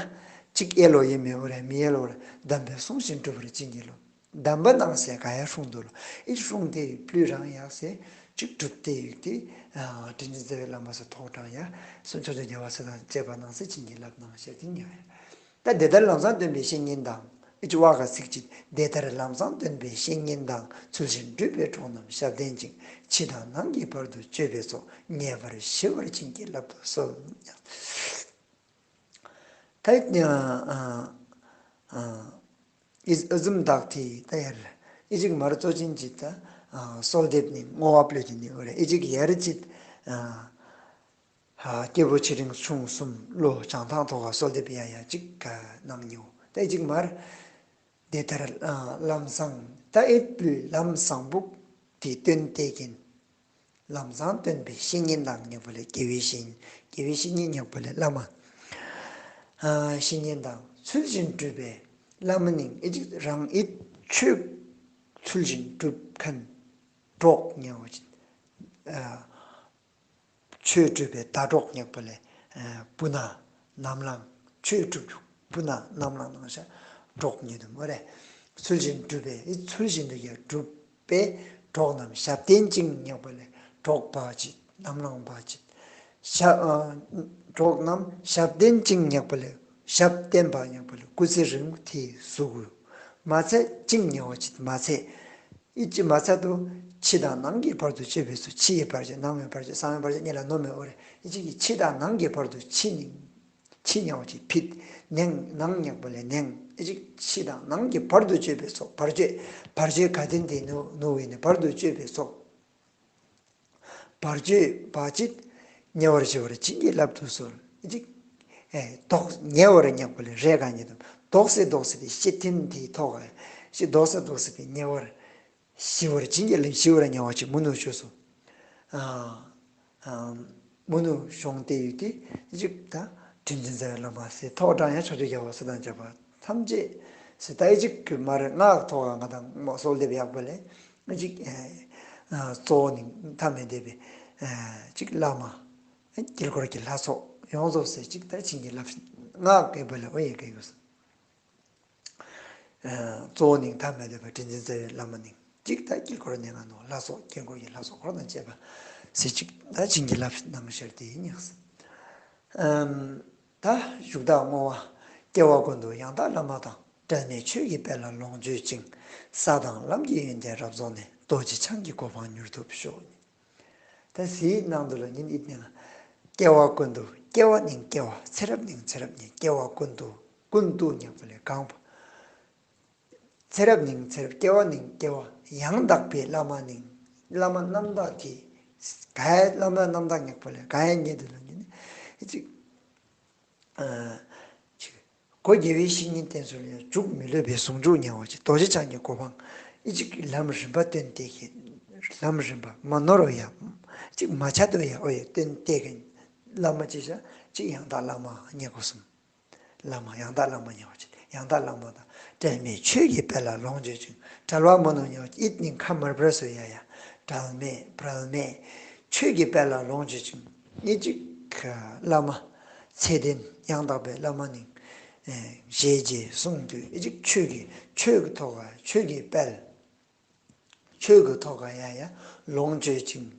ཅིག་གཡེལ་ལོ་ཡེ་མེ་འོ་རེ་མི་གཡེལ་ལོ་རེ་གདམས་པའི་གསུང་བཞིན་སྒྲུབ་པར་བྱིན་གྱིས་རློབས། གདམས་པ་གནང་སའི་ག་ཡ་སྲུང་དུ་ལོ་ཨིད་སྲུང་དེ་ཕུལ་རང་ཡག་སེ་ཅིག་སྒྲུབ་སྟེ་ཡིག་དེ་དྲིན་ཅན་རྩ་བའི་བླ་མ་སུ་ཐོག་དྲངས་ཡ་སུ་ཚོ་ཚོ་རྒྱལ་བ་སུ་དང་བཅས་པ་གནང་སེ་བྱིན་གྱིས་བརླབས་གནང་ཞེས་དེ་ཉེ་བ་ཡ། ད་དེ་ལྟར་ལམ་སང་སྟོན་པའི་བཤེས་གཉེན་དང་། ཨི་ཅི་བ་ག་ཚིག་ཅིག་དེ་ལྟར་ལམ་སང་སྟོན་པའི་བཤེས་གཉེན་དང་། ཚུལ་བཞིན་སྒྲུབ་པའི་གྲོགས་རྣམས་ཞབས་བརྟན་ཅིང་། ཕྱི་དང་ནང་གི་བར་དུ་གཅོད་པའི་ཚོགས། ཉེ་བར་ཞི་བར་བྱིན་གྱིས་བརླབ་ཏུ་གསོལ། ད་ཨི་ཨ་ཨ་ཨ་ཨི་ཨ་ཟུམ་དག་ཐི་ད་ཡར་ཨི་ཅིག་མར་གཙོ་ཆེན་ཅིག་ད་ཨ་གསོལ་འདེབས་ནི་བསྔོ་བ་ཕུལ་ཏེ་ནི་འོ་རེ་ཨི་ཅིག་ཡར་ཅིག་ཨ། ཧ། སྐྱེས་བུ་ཆེ་འབྲིང་ཆུང་གསུམ་བློ་བྱང་ཐང་ཐོག་ག་གསོལ་འདེབས་ཡ་ཡ་གཅིག་ག་གནང་ཉེའོ། ད་གཅིག་མར། དེ་ལྟར་ལམ་བཟང་ད་ཨེ་པུ་ལམ་བཟང་པོ་དེ་སྟོན་ཏེ་གིན། ལམ་བཟང་སྟོན་པའི་བཤེས་གཉེན་དང་ཉག་པོ་ལས་དགེ་བའི་བཤེས་དགེ་བའི་བཤེས་གཉེན་ཉག་པོ་ལས་བླ་མ། བཤེས་གཉེན་དང་ཚུལ་བཞིན་སྒྲུབ་པའི་བླ་མ་ནིང་ཨེ་གཅིག་རང་ཨེ་ཆོས་ཚུལ་བཞིན་སྒྲུབ་མཁན། གྲོགས་ཉེ་བ་ཅིག་ཨ་ཆོས་སྒྲུབ་པའི་ཟླ་གྲོགས་ཉག་པ་ལས་ཨ་སྤུ་ན་ནམ་ལངས། ཆོས་སྒྲུབ་རྒྱུ་སྤུ་ན་ནམ་ལངས་ནང་ཤ་གྲོགས་ཉེ་དུ་མོ་རེ། ཚུལ་བཞིན་སྒྲུབ་པའི་ཨི་ཚུལ་བཞིན་དུ་ཡ་སྒྲུབ་པའི་གྲོགས་རྣམས་ཞབས་བརྟན་ཅིང་ཉག་པ་ལས་གྲོགས་བ་ཅིག་ནམ་ལངས་བ་ཅིག་ཞབས་ཨ་གྲོགས་རྣམས་ཞབས་བརྟན་ཅིང་ཉག་པ་ལས་ཞབས་བརྟན་པ་ཉག་པ་ལས་སྐུ་ཚེ་རིང་མོ་དེ་གཟུགས་མ་ཚད་ཅིང་ཉེ་བ་ཅིག་མ་ཚད། ཨི་ཅི་མ་ཚད་དུ་ཕྱི་དང་ནང་གི་བར་དུ་གཅོད་པའི་ཚུལ། ཕྱི་ཡི་བར་ཆད་ནང་བའི་བར་ཆད་གསང་བའི་བར་ཆད་གཉིས་ལ་ནོམ་མེ་འོ་རེ། ཨི་ཅི་གི་ཕྱི་དང་ནང་གི་བར་དུ་ཕྱི་ནི་ཕྱི་ཉེ་བ་ཅིག་ཕྱིད། ནང་ནང་ཉག་པ་ལས་ནང་། ཨི་ཅི་ཕྱི་དང་ནང་གི་བར་དུ་གཅོད་པའི་ཚོགས། བར་ཆད་བར་ཆད་ག་དེ་དེ་ནུ་ནུ་བའི་ནི་བར་དུ་གཅོད་པའི་ཚོགས། བར་ཆད་བ་ཅིག་ཉེ་བར་ཞི་བར་བྱིན་གྱིས་བརླབ་ཏུ་གསོལ། ཨི་ཅི་ཨེ་དོགས་ཉེ་བར་ཉག་པ་ལས་རེ་ག་ཉེ་དུ་དོགས་སེ་དོགས་སེ་དེ་ཤེས་ཐིམ་དེའི་ཐོག་ཨེ་ཤེས་དོགས་སེ་དོགས་སེ་དེ་ཉེ་བར་ཞི་བར་བྱིན་གྱིས་བརླབ། ཞི་བར་ཉེ་བ་ཅིག་མུ་ནུ་ཞུ་སོ། ཨ་ཨ་མུ་ནུ་ཤོང་སྟེ་ཡོད་དེ་ཅིག་ད་དྲིན་ཅན་རྩ་བའི་བླ་མ་ཟེར་ཐོག་དྲངས་ཡང་ཕྱག་མཆོད་རྒྱལ་བ་སྲས་དང་བཅས་པ་ཐམས་ཅད་ཟེར་ད་ཨི་ཅིག་གི་མར་སྔགས་ཐོག་ང་དང་མ་གསོལ་འདེབས་ཡག་པ་ལས་ཨི་ཅིག་ཨ་གཙོ་བོ་ནི་མཐའ་མེད་འདས་པའི་ཨ་ཅིག་བླ་མ་དཀྱིལ་འཁོར་གྱི་ལྷ་ཚོགས་ཡོངས་རྫོགས་ཟེར་ཅིག་ད་བྱིན་གྱིས་བརླབས་སྔགས་ཀྱི་བ་ལས་ཨོ་ཡེ་གེ་གོས། ཨ་གཙོ་བོ་ནི་མཐའ་མེད་འདས་པའི་དྲིན་ཅན་རྩ་བའི་བླ་མ་ནི་ཅིག་ད་དཀྱིལ་འཁོར་ནས་ང་ནོ་ལྷ་ཚོགས་དཀྱིལ་འཁོར་གྱི་ལྷ་ཚོགས་འཁོར་དང་བཅས་པ་ཟེར་ཅིག་ད་བྱིན་གྱིས་བརླབས་གནང་ཞལ་དེ་ཡིན་ཡག་ཟེར། ཨམ་ད་བཞུགས་སྟངས་བསྔོ་བ། སྐྱེ་བ་ཀུན་ཏུ་ཡང་དག་བླ་མ་དང་། འབྲལ་མེད་ཆོས་ཀྱི་དཔལ་ལ་ལོངས་སྤྱོད་ཅིང་། ས་དང་ལམ་གྱི་ཡོན་ཏན་རབ་རྫོགས་ནས། རྡོ་རྗེ་འཆང་གི་གོ་འཕང་མྱུར་ཐོབ་ཤོག། ད་ཟེར་ནང་དུ་ལ་ཉིན་ཨིད་ནས་ང་སྐྱེ་བ་ཀུན་ཏུ་སྐྱེ་བ་ནི་སྐྱེ་བ་ཚེ་རབས་ནི་ཚེ་རབས་ནི་སྐྱེ་བ་ཀུན་ཏུ་ཀུན་ཏུ་ཉག་པ་ལས་གང་བ། ཚེ་རབས་ནི་ཚེ་རབས་སྐྱེ་བ་ནི་སྐྱེ་བ་ཡང་དག་པའི་བླ་མ་ནི་བླ་མ་རྣམ་དག་གི་ག་ཡ་བླ་མ་རྣམ་དག་ཉག་པ་ལས་ག་ཡ་ཉེ་དུ་ལ་ཉིན་ཨི་ཅིག་ཨ་ཅིག་སྒོ་དགེ་བའི་བཤེས་གཉེན་བསྟེན་ཚུལ་ཡང་འཇུག་མི་སློབ་པའི་ཟུང་འཇུག་ཉེ་བ་ཅིག་རྡོ་རྗེ་འཆང་གི་གོ་འཕང་ཨི་ཅིག་ལམ་རིམ་པ་སྟོན་ཏེ་གི་ལམ་རིམ་པ་མ་ནོར་བ་ཡ་ཅིག་མ་ཆད་དོ་ཡ་ཨོ་ཡ་སྟོན་ཏེ་གི་བླ་མ་ཅིག་ཤ་ཅིག་ཡང་དག་བླ་མ་ཉེ་གོ་སུམ། བླ་མ་ཡང་དག་བླ་མ་ཉེ་བ་ཅིག་ཡང་དག་བླ་མ་དང་འབྲལ་མེད་ཆོས་ཀྱི་དཔལ་ལ་ལོངས་སྤྱོད་ཅིང་། བྲལ་བ་མ་ནོར་ཉེ་བ་ཅིག་ཨིད་ནི་ཁ་མར་བྲལ་སོ་ཡ་ཡ་བྲལ་མེད་བྲལ་མེད་ཆོས་ཀྱི་དཔལ་ལ་ལོངས་སྤྱོད་ཅིང་། ཨི་ཅིག་བླ་མ་ཚད་ལྡན་ཡང་དག་པའི་བླ་མ་ནི་ཨེ་ཞེས་རྗེས་གསུངས་དུས་ཨི་ཅིག་ཆོས་ཀྱི་ཆོས་ཀྱི་ཐོག་ལ་ཆོས་ཀྱི་དཔལ་ཆོས་ཀྱི་ཐོག་ལ་ཡ་ཡ་ལོངས་སྤྱོད་ཅིང་།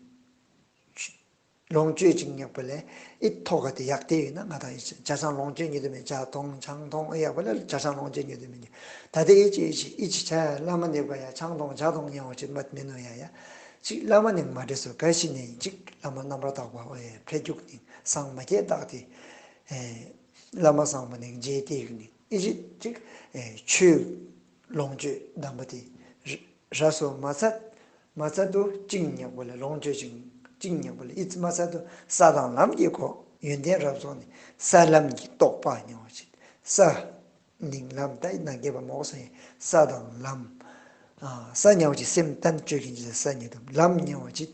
ལོངས་སྤྱོད་ཅིང་ཉག་པ་ལས་ཨི་ཐོག་ག་དེ་ཡག་དེ་ཡིན་ན་ང་དང་ཇ་ཆང་ལོངས་སྤྱོད་ཉེ་དུ་མེད་ཇ་འཐུང་ཆང་འཐུང་ཨི་ཡག་པ་ལས་ཇ་ཆང་ལོངས་སྤྱོད་ཉེ་དུ་མེད་ཉེ། ད་དེ་ཨི་ཅི་ཨི་ཅི་ཨི་ཅི་ཆ་བླ་མ་འདེབས་ག་ཡ་ཆང་འཐུང་ཇ་འཐུང་ཉེ་བ་ཅིག་མ་མེད་ནོ་ཡ་ཡ་ཅིག་བླ་མ་ནི་མ་འདྲེས་སོ་ག་ཞིག་ནས་ཅིག་བླ་མ་རྣམ་པར་དག་པ་ཨོ་ཡ་འཕྲད་རྒྱུག་ནི་སངས་མ་རྒྱས་དག་དེ་ཨེ་བླ་མ་སངས་མ་ནི་རྗེས་དེ་ཡུག་ནི་ཨི་ཅི་ཅིག་ཨེ་ཆོས་ལོངས་སྤྱོད་དམ་པ་དེ་ར་སོ་མ་ཚད་མ་ཚད་དུ་བཅིངས་ཉག་པ་ལས་ལོངས་སྤྱོད་ཅིང་བཅིངས་ཉག་པ་ལས་ཨི་ཙི་མ་ཚད་དུ་ས་དང་ལམ་གྱི་གོ་ཡོན་ཏན་རབ་རྫོགས་ནས་ས་ལམ་གྱི་རྟོགས་པ་ཉེ་བ་ཅིག་ས་ནིང་ལམ་ད་ཨི་ན་རྒྱས་པ་མོག་སོང་ཡིན་ས་དང་ལམ་ཨ་ས་ཉེ་བ་ཅིག་སེམས་བརྟན་སྤྱོད་མཁན་གྱི་ས་ཉེ་དུ་ལམ་ཉེ་བ་ཅིག་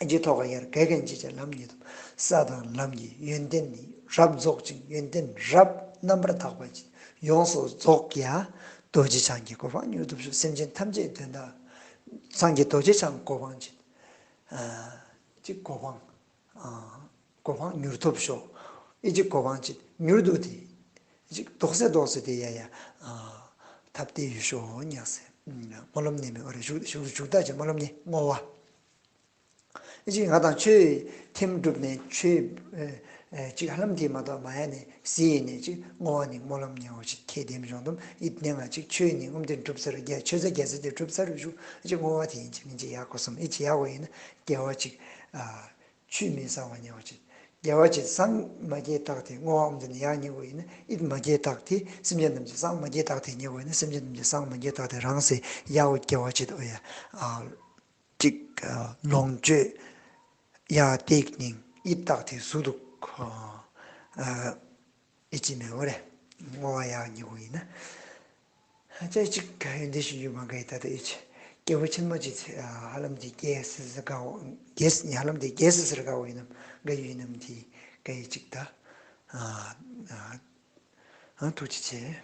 ཨ་ཇི་ཐོག་ག་ཡར་ག་གན་ཅི་ཅ་ལམ་ཉིད་དུ་ས་དང་ལམ་གྱི་ཡོན་ཏན་ནི་རབ་རྫོགས་ཅིང་ཡོན་ཏན་རབ་རྣམ་པར་དག་པ་ཅིག་ཡོངས་སུ་རྫོགས་ཀྱང་རྡོ་རྗེ་འཆང་གི་གོ་འཕང་མྱུར་ཐོབ་ཤོག། སེམས་ཅན་ཐམས་ཅད་དོན་དག་སངས་རྒྱས་རྡོ་རྗེ་འཆང་གོ་འཕང་ཅིག་ཨ་ཅིག་གོ་འཕང་ཨ་གོ་འཕང་མྱུར་ཐོབ་ཤོག། ཨི་ཅིག་གོ་འཕང་ཅིག་མྱུར་དུ་དེ་ཅིག་དོགས་སེ་དོགས་སེ་དེ་ཡ་ཡ་ཨ་ཐབས་དེ་ཡུལ་ཤོག་ཉག་སེ་སྨོན་ལམ་ནི་མེ་འོ་རེ་ཞུ་ཞུ་ཞུ་ད་ཅིག་སྨོན་ལམ་ནི་བསྔོ་བ། ཨི་ཅིག་ང་དང་ཆོས་ཐིམ་གྲུབ་ནས་ཆོས་ཨེ་ཨེ་ཅིག་ཧ་ལམ་དེ་མ་གཏོགས་མ་ཡ་ནས་ཟི་ཡི་ནས་ཅིག་བསྔོ་བ་ནི་སྨོན་ལམ་ཉེ་བ་ཅིག་ཁེ་དེམ་གཞོང་དུམ་ཨིད་ནས་ང་ཅིག་ཆོས་ནི་ངོམ་དེ་གྲུབ་ཚར་རྒྱ་ཆོས་ཟ་རྒྱ་ཟ་དེ་གྲུབ་ཚར་རུ་ཞུ་ཨི་ཅིག་བསྔོ་བ་དེ་ཡིན་ཅིག་ཡིན་ཅིག་ཡག་གོ་སམ་ཨི་ཅིག་ཡག་གོ་ཡིན་ན་དགེ་བ་ཅིག་ཨ་ཆུད་མི་ཟ་བ་ཉེ་བ་ཅིག་དགེ་བ་ཅིག་སངས་མ་རྒྱས་དག་དེ་བསྔོ་བ་ངོམ་དེ་ནི་ཡག་ཉེ་གོ་ཡིན་ན་ཨིད་མ་རྒྱས་དག་དེ་སེམས་ཅན་ཐམས་ཅད་སངས་མ་རྒྱས་དག་དེ་ཉེ་གོ་ཡིན་ན་སེམས་ཅན་ཐམས་ཅད་སངས་མ་རྒྱས་དག་དེ་རང་སེ་ཡག་གོ་དགེ་བ་ཅིག་ཨོ་ཡ་ཨ། ཅིག་ལོངས་སྤྱོད་ཡ་ཏིག་ནིང་ཨི་ཏག་ཏི་སུ་དུག་ཨི་ཅི་མེ་འོ་རེ་བསྔོ་བ་ཡ་ཉི་གུ་ཡིན་ན། ཅི་ཅིག་ག་ཡོན་ཏེ་ཞིག་ཡོད་མ་ག་ཡི་ད་ད་ཨི་ཅི་སྐྱེས་བུ་ཆེན་མོ་ཅིག་ཧ་ལམ་དེ་རྒྱས་སི་སི་ག་འོ་རྒྱས་སི་ཧ་ལམ་དེ་རྒྱས་སི་སི་ར་ག་འོ་ཡིན་ནམ་ག་ཡོད་ཡིན་ནམ་དེ་ག་ཡི་ཅིག་ད་ཨ་ཨ་ཐུགས་རྗེ་ཆེ།